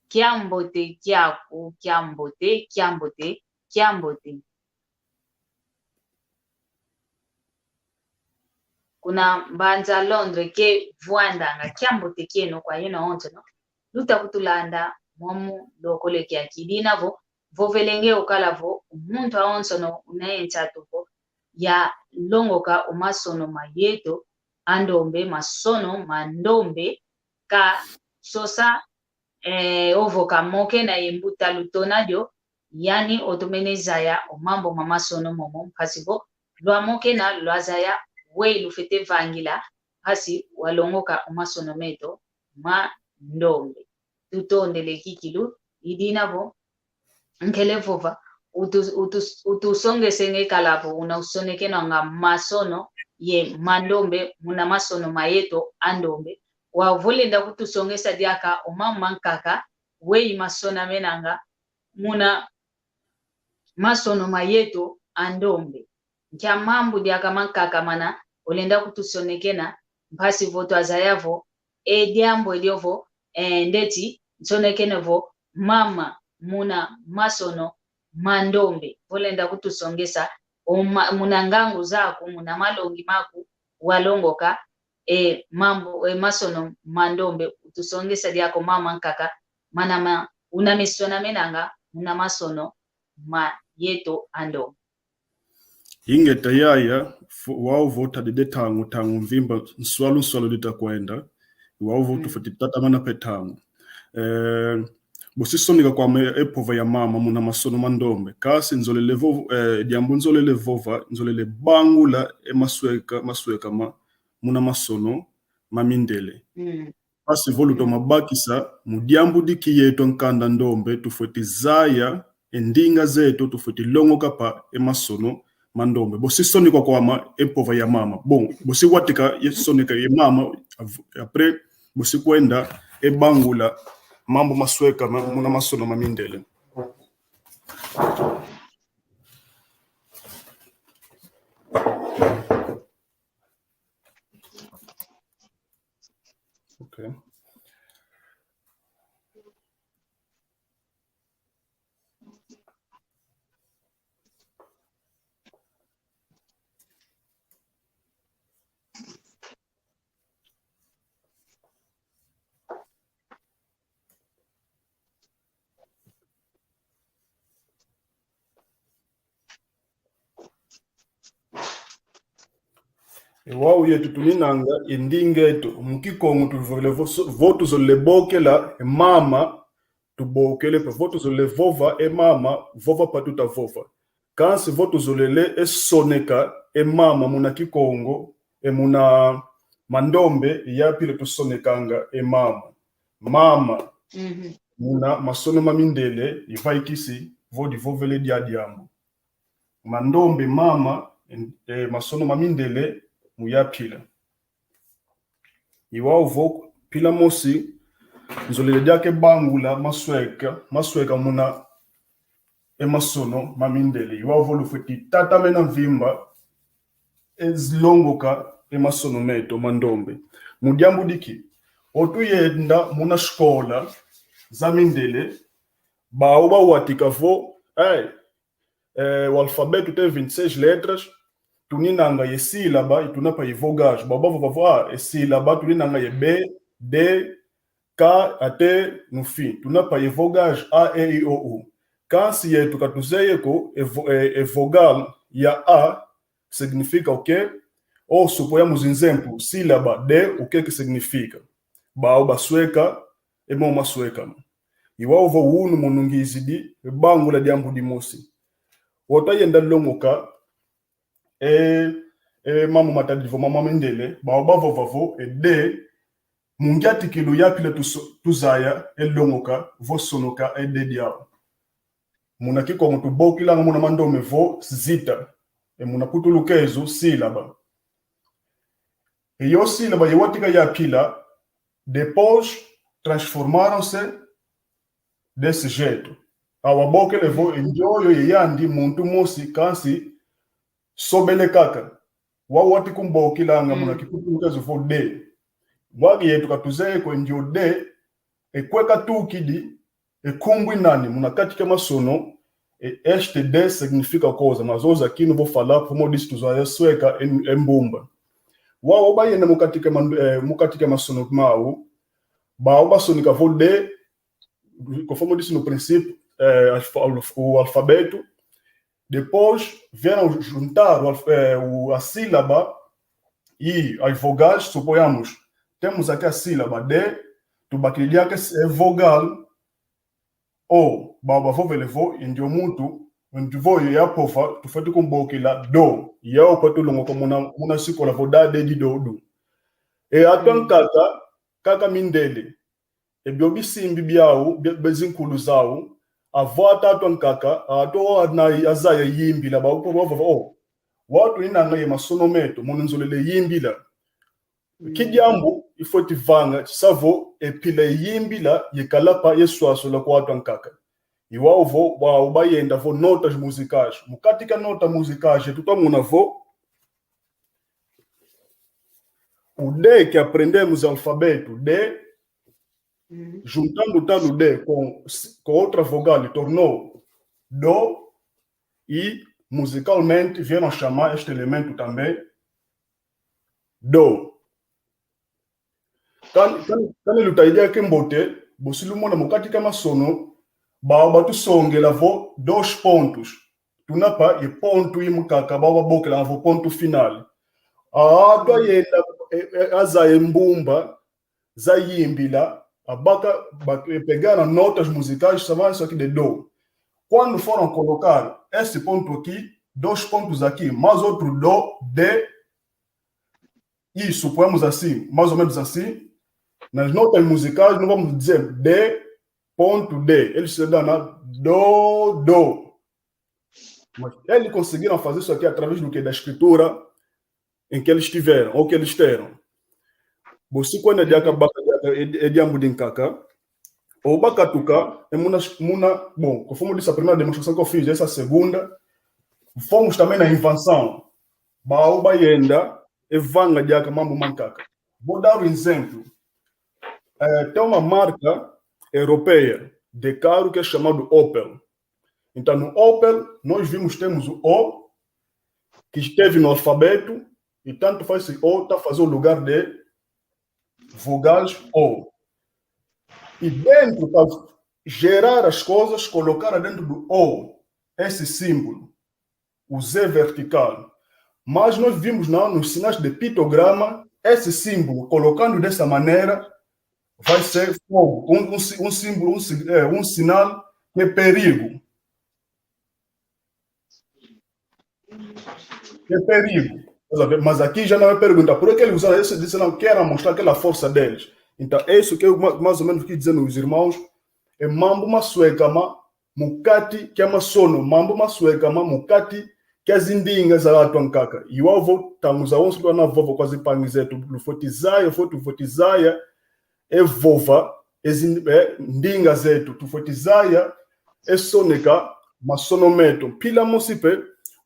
kiambote kiaku, kiambote, kiambote, kiambote. Kuna mbanza Londres ke vwandanga, kiambote kieno kwa yeno awonsono luta kutulanda mwamu lokole kiaki. I dina vo, vovele nge ukala vo, muntu awonsono una ye nsatu vo yalongoka o masono ma yeto a ndombe, masono ma ndombe, ka sosa, eh, ovo ka moke na ye mbuta lutona dio, yandi otomene zaya o mambu ma masono momo, mpasi vo lwamokena lwazaya weyi lufwete vangila, mpasi walongoka o masono meto ma ndombe. Tutondele kikilu, i dina vo nkele vova, utu-, utu-, utusongese nge kala vo una usonekenanga masono ye ma ndombe muna masono ma yeto a ndombe. Wau vo lenda kutusongesa diaka o mambu mankaka weyi masonamenanga muna masono ma yeto a ndombe. Nkia mambu diaka mankaka mana olenda kutusonekena, mpasi vo twazaya vo e diambu edio vo, eh, ndeti nsonekene vo mama muna masono ma ndombe. Vo lenda kutusongesa, o ma-, muna ngangu zaku, muna malongi maku, walongoka e mambu, e masono ma ndombe, utusongesa diaka o mambu mankaka mana ma-, una mesonamenanga muna masono ma yeto a ndombe. Ingeta yaya, fu-, wau vo tadidi ntangu, ntangu mvimba, nswalu, nswalu dita kwenda, wau vo tufweti tatamana mpe ntangu. Eh, bosi soneka kwame e mpova ya mama muna masono ma ndombe. Kansi nzolele vo-, eh, diambu nzolele vova, nzolele bangula e masweka, masweka ma-, muna masono ma mindele. Mpasi vo lutoma bakisa, mu diambu diki yeto nkanda ndombe tufweti zaya e ndinga zeto, tufweti longoka mpa e masono ma ndombe. Bosi soneka kwame e mpova ya mama. Bon, bosi watika ye soneka ye mama, av-, après, bosi kwenda e bangula mambu masweka ma-, muna masono ma mindele. Ok. E wau yeto tuninanga e ndinga eto, mu Kikongo tuvovele vo so-, vo tuzolele bokela e mama, tubokele mpe. Vo tuzolele vova e mama, vova mpe tuta vova. Kansi vo tuzolele e soneka e mama muna Kikongo, e muna mandombe ya mpila tusonekanga e mama. Mama. Muna masono ma mindele, i vaikisi vo divovele dia diambu. Mandombe mama, e, masono ma mindele mu ya mpila. I wau vo mpila mosi, nzolele diaka e bangula masweka, masweka muna e masono ma mindele. I wau vo lufweti tatamena mvimba e zilongoka e masono meto ma ndombe. Mu diambu diki, o tuyenda muna sikola za mindele, bau bawatika vo, eh, eh, o alfabeto tem vinte e seis letras, tuninanga ye sílaba, e tuna mpe ye vogais. Bau bavova vo, ah, e sílaba, tuninanga ye B, D, K, até no fim. Tuna mpe ye vogais, A, E, I, O, U. Kansi yeto ka tuzeye ko e vo-, e, e vogal ya A significa o quê? Ou suponhamos, exemplo, sílaba D, o que que significa? Bau basueka, e mo masueka. I wau vo unu mono ngizidi bangula diambu dimosi. Wau twayenda longoka e, e mambu matadidi vo mambu ma mindele, bau bavova vo e de, mu ngyatikilu ya mpila tuso-, tuzaya e longoka vo sonoka e de diau. Muna Kikongo tubokilanga muna mandome vo zita, e muna Putulukezo sílaba. E yo sílaba yawatika ya mpila, depois transformaram-se desse jeito. Awa bokele vo e ndioyo ye yandi muntu mosi kansi sobele kaka. Wau wati kumbokilanga muna Kiputulukezo vo de. Bwaki yetu ka tuzeye ko e ndio de, e kwe katukidi, e nkumbu i nani, muna kati kia masono, e este de significa coisa, mas oza kinu vo fala, como disse, tuzaya sueka e, e mbumba. Wau bayenda mu kati kia man-, eh, mu kati kia masono mau, bau basonika vo de, conforme eu disse no princípio, eh, alfa-, alf-, o alfabeto. Depois vieram juntar o alf-, eh, o, a sílaba e as vogais, suponhamos, temos aqui a sílaba de, tubakidi diaka e vogal o, bau bavovele vo e ndio muntu, ndio vo ya mpova, tufwete kumbokila do. Yau kwetu longoka muna, muna sikola vo da, de, di, do, du. E atu ankaka, kaka mindele. E bio bisimbi biau, bi-, be zinkulu zau, avo atatu ankaka, atu ana azaya yimbila, bau ko bavova, oh, wau tuninanga ye masono meto, mono nzolele yimbila. Nki diambu ifweti vanga, sa vo e mpila ye yimbila yakala mpa ye swaswala kwa atu ankaka? I wau vo, wau bayenda vo notas musicais. Mu kati kia notas musicais, yetu twamona vo o de que aprendemos alfabeto, de, juntando tal de com, com outra vogal, tornou do, e musicalmente vieram chamar este elemento também do. Kan-, kan-, kani lutaidia kiambote, bosi lumona mu kati kia masono, ba, batusongela vo dois pontos. Tuna mpa ye ponto imo kaka, ba, babokela vo ponto final. A, atu ayenda, e, e, azaya e mbumba za yimbila, abaka, ba, e, pegar nas notas musicais, chamar isso aqui de do. Quando foram colocar esse ponto aqui, dois pontos aqui, mais outro do, de, isso, suponhamos assim, mais ou menos assim, nas notas musicais, não vamos dizer de ponto de, eles se dão na do, do. Mas eles conseguiram fazer isso aqui através do quê? Da escritura em que eles tiveram, ou que eles terão. Bosi kwenda diaka baka diaka e, e diambu dinkaka. Ou bakatuka, e muna, muna, bom, conforme eu disse, a primeira demonstração que eu fiz, essa segunda, fomos também na invenção. Bau bayenda, e vanga diaka mambu mankaka. Vou dar um exemplo. Eh, tem uma marca europeia de carro que é chamado Opel. Então, no Opel, nós vimos, temos o O, que esteve no alfabeto, e tanto faz se O tá a fazer o lugar de vogais O. E dentro, para gerar as coisas, colocaram dentro do O esse símbolo, o Z vertical. Mas nós vimos na, nos sinais de pictograma, esse símbolo, colocando dessa maneira, vai ser fogo, um, um si-, um símbolo, um si-, é, um sinal de perigo. É perigo. Estás a ver? Mas aqui já não é pergunta. Por que ele usa isso? Disse não, quer mostrar aquela força deles. Então, é isso que eu ma-, mais ou menos quis dizer nos irmãos. E mambu masueka ma mu kati kia masono, mambu masueka ma mu kati kia zindinga za atu ankaka. I wau vo, ntangu zawonso lwavova kwa zimpangi zetu, lufweti zaya, fweti, lufweti zaya e vova e zin-, e ndinga zetu, tufweti zaya e soneka masono meto. Mpila mosi mpe,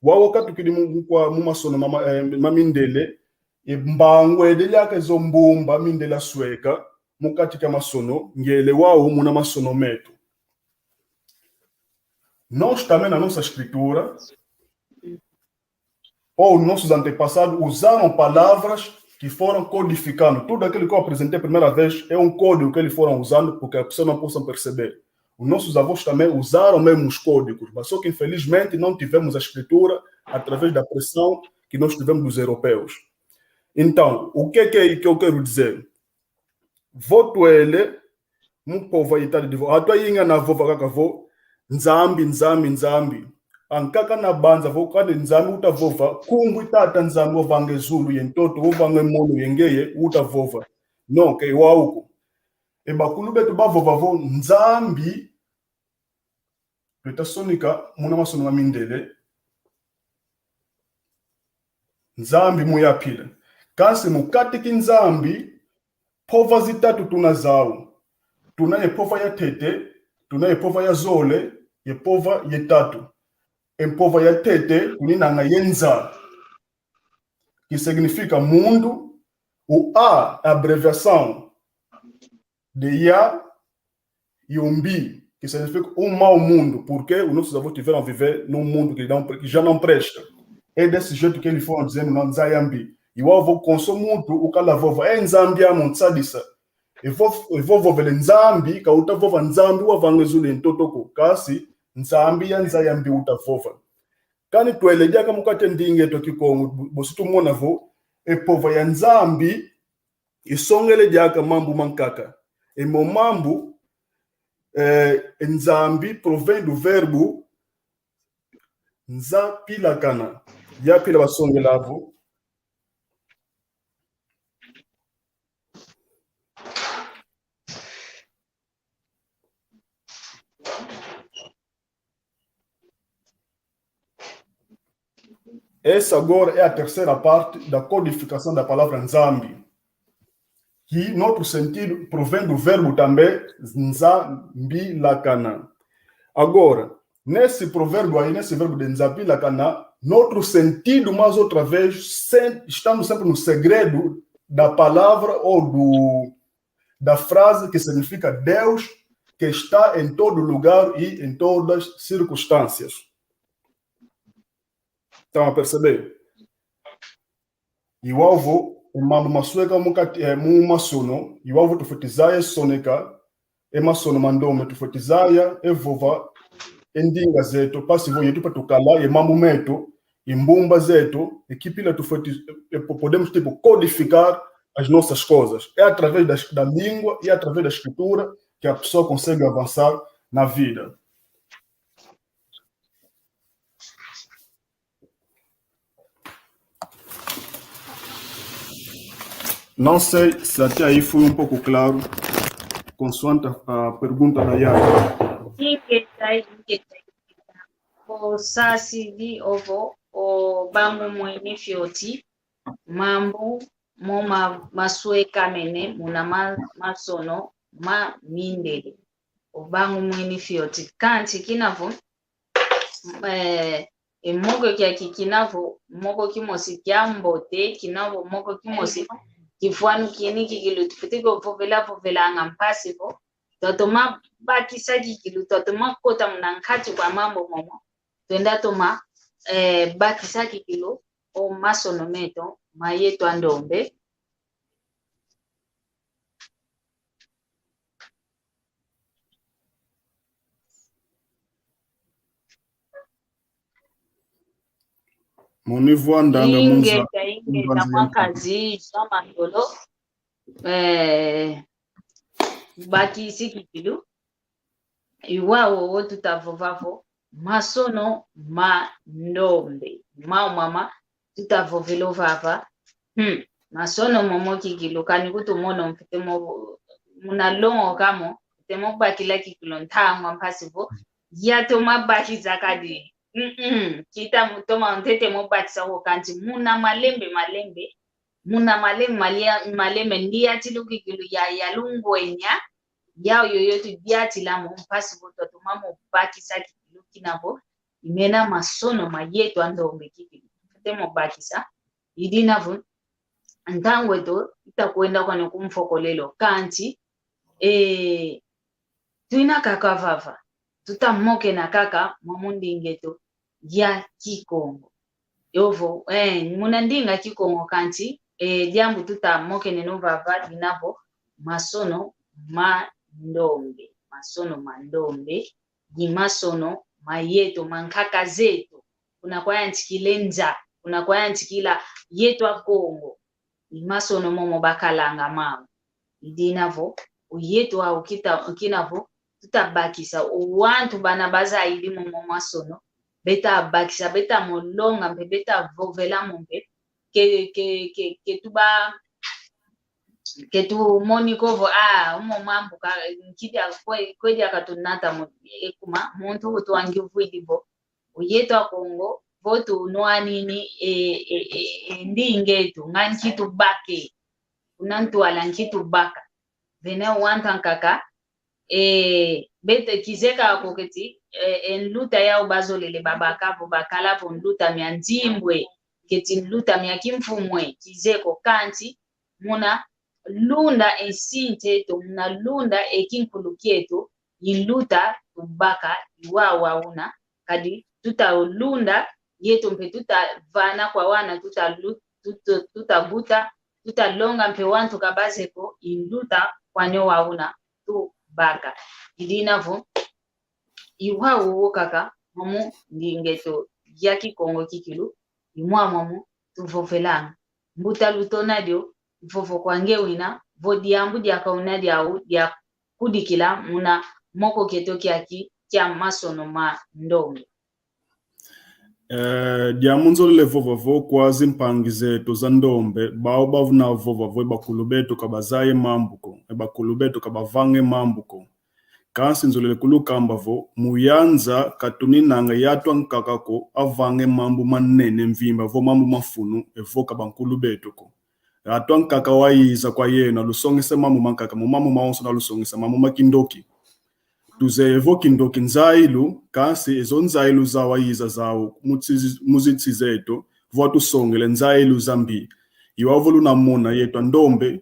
wau wakatukidi mu, mu kwa, mu masono ma, ma, eh, ma mindele, e mbangu edi diaka e zo mbumba mindele asueka mu kati kia masono, ngyele wau muna masono meto. Nós também, na nossa escritura, ou nossos antepassados usaram palavras que foram codificando. Tudo aquilo que eu apresentei a primeira vez é um código que eles foram usando, porque as pessoas não possam perceber. Os nossos avós também usaram mesmo os códigos, mas só que infelizmente não tivemos a escritura através da pressão que nós tivemos dos europeus. Então, o que é que, que eu quero dizer? vo twele mu mpova itadi divo, atwa yinga na vova kaka vo: Nzambi, Nzambi, Nzambi. Ankaka na banza vo kadi Nzambi uta vova nkumbu i Tata Nzambi wavanga e zulu ye ntoto, wavanga e mono ye ngeye, uta vova. Non, ke wau ko. E bakulu beto bavova vo Nzambi, beta sonika muna masono ma mindele, Nzambi mu ya mpila. Kansi mu kati ki Nzambi, mpova zitatu tuna zau. Tuna ye mpova ya ntete, tuna ye mpova ya zole, ye mpova ya tatu. E mpova ya ntete tuninanga ye Nza, que significa mundo, o A, abreviação de Ya, e o Mbi, que significa o mau mundo, porque os nossos avós tiveram a viver num mundo que não, que já não presta. É desse jeito que eles foram dizendo, não, Nza ya mbi. E o avô, conso muntu ukala vova, é Nzambi amo nsadisa. E vo, e vo vovele Nzambi, ka uta vova Nzambi wavanga e zulu ye ntoto ko, kansi Nzambi ya Nza ya mbi uta vova. Kani twele diaka mu kati ndinga eto Kikongo, bo-, bosi tumona vo, e mpova ya Nzambi isongele diaka mambu mankaka. E mo mambu, eh, Nzambi provém do verbo nza pilakana. Ya mpila basongela vo. Essa agora é a terceira parte da codificação da palavra Nzambi, que noutro sentido provém do verbo também nzambilakana. Agora, nesse provérbio aí, nesse verbo de nzambilakana, noutro sentido, mais outra vez, sem, estamos sempre no segredo da palavra ou do, da frase que significa Deus que está em todo lugar e em todas circunstâncias. Estão a perceber? I wau vo, e mambu masweka mu kati, eh, mu masono, i wau vo tufweti zaya soneka e masono ma ndombe, tufweti zaya e vova e ndinga zeto, mpasi vo yeto mpe tukala ye mambu meto, e mbumba zeto, e kipila tufweti, eh, po-, podemos, tipo, codificar as nossas coisas. É através das, da língua e através da escritura que a pessoa consegue avançar na vida. Não sei se até aí fui um pouco claro, consoante a, a pergunta da Yara. Ingeta, ingeta, ingeta. Osasidi ovo, o bangumwini fioti mambu mo ma-, maswekamene muna ma-, masono ma mindele. O bangumwini fioti. Kansi kina vo, eh, e moko kiaki kina vo moko kimosi kia mbote, kina vo moko kimosi kifwanu kini kikilu, tufweti ko vovela, vovelanga mpasi vo twatoma bakisa kikilu, twatoma kota muna nkati kwa mambu momo, twenda toma, eh, bakisa kikilu o masono meto ma yeto a ndombe. Moni vwa ndanga mu nza-, ingeta, ingeta, mu nza-, mwa nkazi Jean Mandolo, eh, bakisi kikilu. I wau wo tuta vova vo masono ma ndombe. Mau mama tuta vovelo vava. Hmm. Masono momo kikilu, kani kutu mono mfwete mo, muna longoka mo, mfwete mo bakila kikilu ntangwa mpasi vo yatoma bakisa kadi. Mm-mm. Kita mu toma ntete mo bakisa ko, kansi muna malembe malembe, muna malembe, malia-, malembe ndiatilu kikilu ya, ya lungwenya, yau yoyo tudiatila mo mpasi vo twatoma mo bakisa kikilu kina vo i mena masono ma yeto a ndombe kikilu. Mfwete mo bakisa. I dina vo ntangu eto ita kwenda kwandi ku mfokolelo, kansi, eh, twina kaka vava. Tuta mokena kaka mwa mu ndinga eto ya Kikongo. Yovo, eh, muna ndinga Kikongo kansi, eh, diambu tuta mokeneno vava dina vo masono ma ndombe. Masono ma ndombe, i masono ma yeto, ma nkaka zeto. Kuna kwayantikila e nza, kuna kwayantikila yeto a Kongo. I masono momo bakalanga mau. I dina vo, o yeto wau kita, kina vo, tuta bakisa o wantu bana bazayidi momo masono, beta bakisa, beta mo longa mpe beta vovela mo mpe, ke, ke, ke, ke tuba, ke tumoni ko vo, ah, omo mambu ka, nki dia, kwe, kwe diaka tunata mo, e kuma, muntu utwangi uvwidi vo, o yeto a Kongo, vo tunwanini e, e, e, e ndinga eto, nga nki tubaka e, kuna ntwala nki tubaka. Vena wanta nkaka, e, bete kizeka ko keti, e, e nluta yau bazolele babaka vo bakala vo nluta mia nzimbwe, keti nluta mia kimfumu e, kizeko kansi, muna lunda e nsi eto, muna lunda e kinkulu kieto, i nluta tubaka, i wau una, kadi tuta lunda, yeto mpe tuta vana kwa wana, tuta lu-, tuta, tuta buta, tuta longa mpe wantu ka bazeye ko, i nluta kwani wau una tubaka. I dina vo, i wau wo kaka, momo ndinga eto ya Kikongo kikilu, i mwau momo tuvovelanga. Mbuta Lutona dio, vovo kwa nge wina, vo diambu diaka una diau, dia kudikila muna moko kieto kiaki kia masono ma ndombe. Eh, diambu nzolele vova vo kwa zimpangi zeto za ndombe, bau bavuna vova vo e bakulu beto ka bazaya e mambu ko, e bakulu beto ka bavanga e mambu ko. Kansi nzolele kulukamba vo, mu yanza ka tuninanga yatu ankaka ko avanga e mambu manene mvimba, vo mambu ma mfunu, evo ka bankulu beto ko. Yatu ankaka wayiza kwa yeno, alusongesa mambu mankaka, mu mambu mawonso alusongesa mambu ma kindoki. Tuzeye vo kindoki nzayilu, kansi e zo nzayilu zau wayiza zau mu nsi-, mu zinsi zeto, vo atusongele nzayilu za mbi. I wau vo luna mona yeto a ndombe,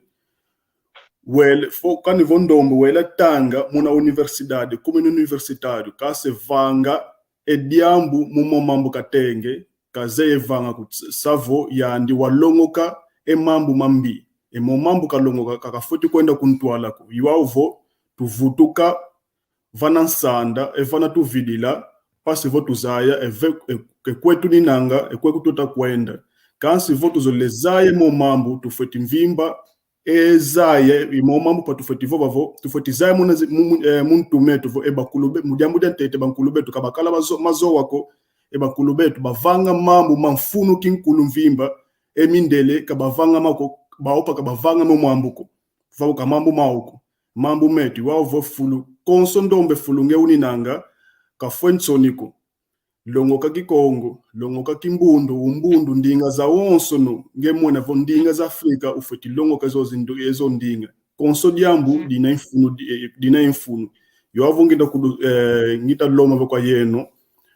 wele, vo kani vo ndombe wele tanga muna universidade, kumini universitário, kansi vanga e diambu mu mo mambu katenge, kazeye vanga ko, sa vo yandi walongoka e mambu mambi. E mo mambu kalongoka, ka kafweti kwenda ku ntwala ko. I wau vo tuvutuka vana nsanda, e vana tuvidila, mpasi vo tuzaya, e ve-, e, e kwe tuninanga, e kwe kututa kwenda. Kansi vo tuzolele zaya e mo mambu, tufweti mvimba, e zaya, i mo mambu pa tufweti vova vo, tufweti zaya muna zi-, mu, mu, eh, mu ntu meto vo, e bakulu be-, mu diambu dia ntete, bankulu beto ka bakala bazo-, mazowa ko, e bakulu beto bavanga mambu ma mfunu kinkulu mvimba, e mindele ka bavanga ma ko, bau mpe ka bavanga mo mambu ko. Vau ka mambu mau ko. Mambu meto, i wau vo fulu. Konso ndombe fulu nge uninanga, ka fwe nsoni ko. Longoka Kikongo, longoka Kimbundu, Umbundu, ndinga zawonsono, nge mona vo ndinga za Afrika, ufweti longoka e zo zindu-, e zo ndinga. Konso diambu, mm, dina e mfunu, di-, eh, dina e mfunu. I wau vo ngita kudu-, eh, ngita lomba vo kwa yeno,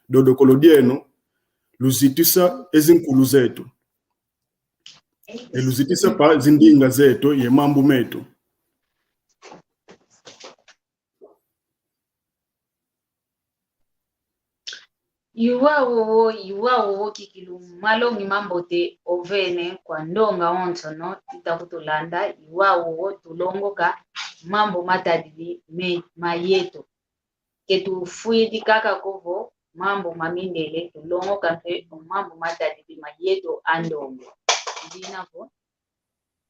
dodokolo dieno, luzitisa e zinkulu zeto. E luzitisa mpe zindinga zeto ye mambu meto. I wau wo, i wau wo kikilu malongi mambote ovene kwa ndonga wonsono ita kutulanda, i wau wo tulongoka mambu matadidi me-, ma yeto. Ke tufwidi kaka ko vo mambu ma mindele, tulongoka mpe o mambu matadidi ma yeto a ndombe. I dina vo,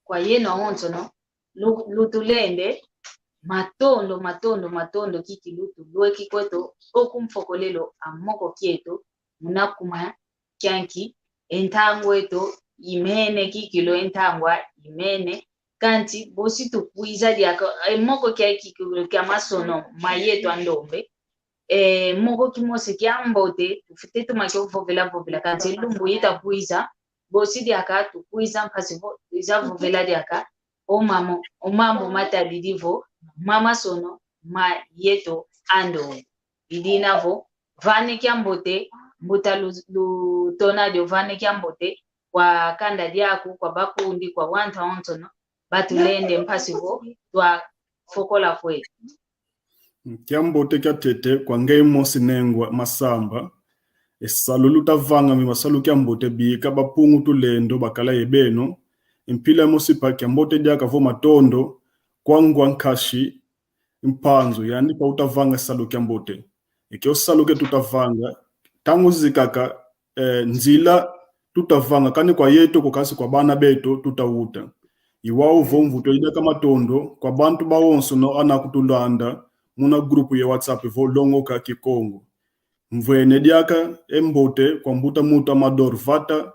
kwa yeno awonsono, lu-, lutulende, matondo, matondo, matondo kikilu tulweki kweto o ku mfokolelo a moko kieto, muna kuma kia nki, e ntangwa eto i mene kikilu, e ntangwa i mene, kansi bosi tukwiza diaka, e moko kia kikilu kia masono ma yeto a ndombe, e moko kimosi kia mbote, tufwete toma kio vovela vovela, kansi lumbu ita kwiza, bosi diaka tukwiza mpasi vo, twiza vovela diaka o mamo-, o mambu matadidi vo ma masono ma yeto a ndombe. I dina vo, vane kia mbote, mbuta Lu-, Lutona dio, vane kia mbote kwa kanda diaku, kwa bakundi, kwa wantu awonsono batulende mpasi vo twafokola kweto. Kia mbote kia ntete kwa ngeye mosi Nengwa Masamba. E salu luta vanga mbi masalu kia mbote, bika ba Mpungu Tulendo bakala ye beno. Mpila mosi mpe kia mbote diaka vo matondo kwa Ngwa Nkashi Mpanzu, yandi mpe uta vanga salu kia mbote. E kio salu ke tuta vanga, ntangu zizi kaka, eh, nzila tuta vanga, kani kwa yeto ko, kansi kwa bana beto tuta wuta. I wau vo mvutu diaka matondo kwa bantu bawonsono ana kutulanda muna grupu ya WhatsApp vo Longoka Kikongo. Mvwene diaka e mbote kwa mbuta muntu Amador Vata,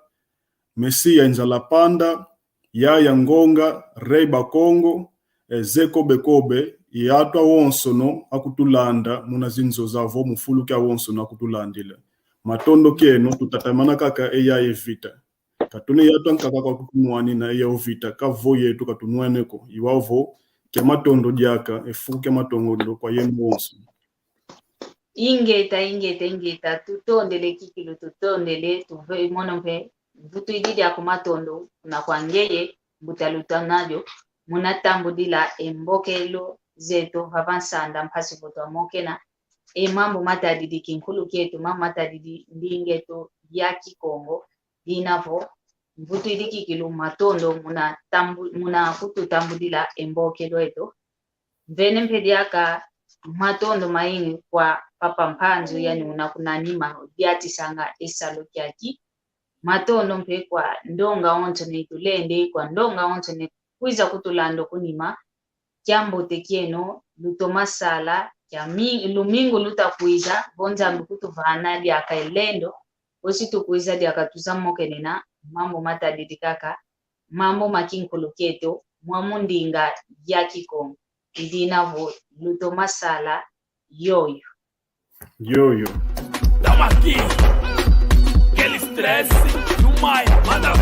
Mesia Nzala Panda, Yaya Ngonga, Rei Bakongo, e Zeko Bekobe, i atu awonsono akutulanda muna zinzo zavo mu fulu kiawonsono akutulandila. Matondo kieno, tutatamana kaka e yayi vita. Ka tuna ye atu ankaka kwa kutunwanina e yayi vita, ka vo yetu ka tunwene ko. I wau vo, kia matondo diaka, e fuku kia matondo kwa yeno wonso. Ingeta, ingeta, ingeta, tutondele kikilu, tutondele, tuve mono mpe, mvutu idi diaku matondo, kuna kwa ngeye, mbuta Lutanadio, muna tambudila e mbokelo zeto, vava nsanda, mpasi vo twamokena, e mambu matadidi kinkulu kieto, mambu matadidi ndinga eto ya Kikongo, dina vo, mvutu idi kikilu matondo, muna tambu-, muna kututambudila e mbokelo eto. Mvene mpe diaka matondo mayingi kwa Papa Mpanzu, yani una kuna nima diatisanga e salu kiaki. Matondo mpe kwa ndonga wonso ne tulende, kwa ndonga wonso ne kwiza kutulanda ku nima. Kiambote kieno, lutoma sala, kia mi-, lumingu luta kwiza, vo Nzambi kutuvana diaka e lendo, bosi tukwiza diaka twiza mokenena mambu matadidi kaka mambu ma kinkulu kieto, mwa mu ndinga ya Kikongo. I dina vo lutoma sala yoyo. Yoyo. Tamaki, quel stress, you my mother.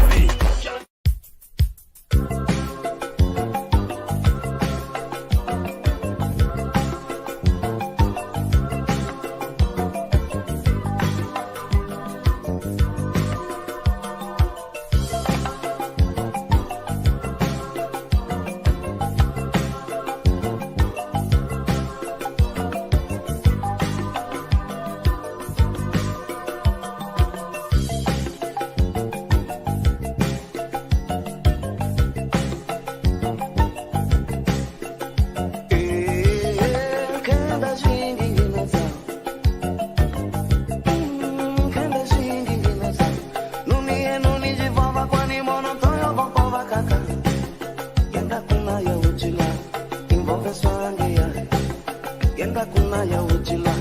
Yenda kuna ya uchila, invoke swange ya. Yenda kuna ya uchila,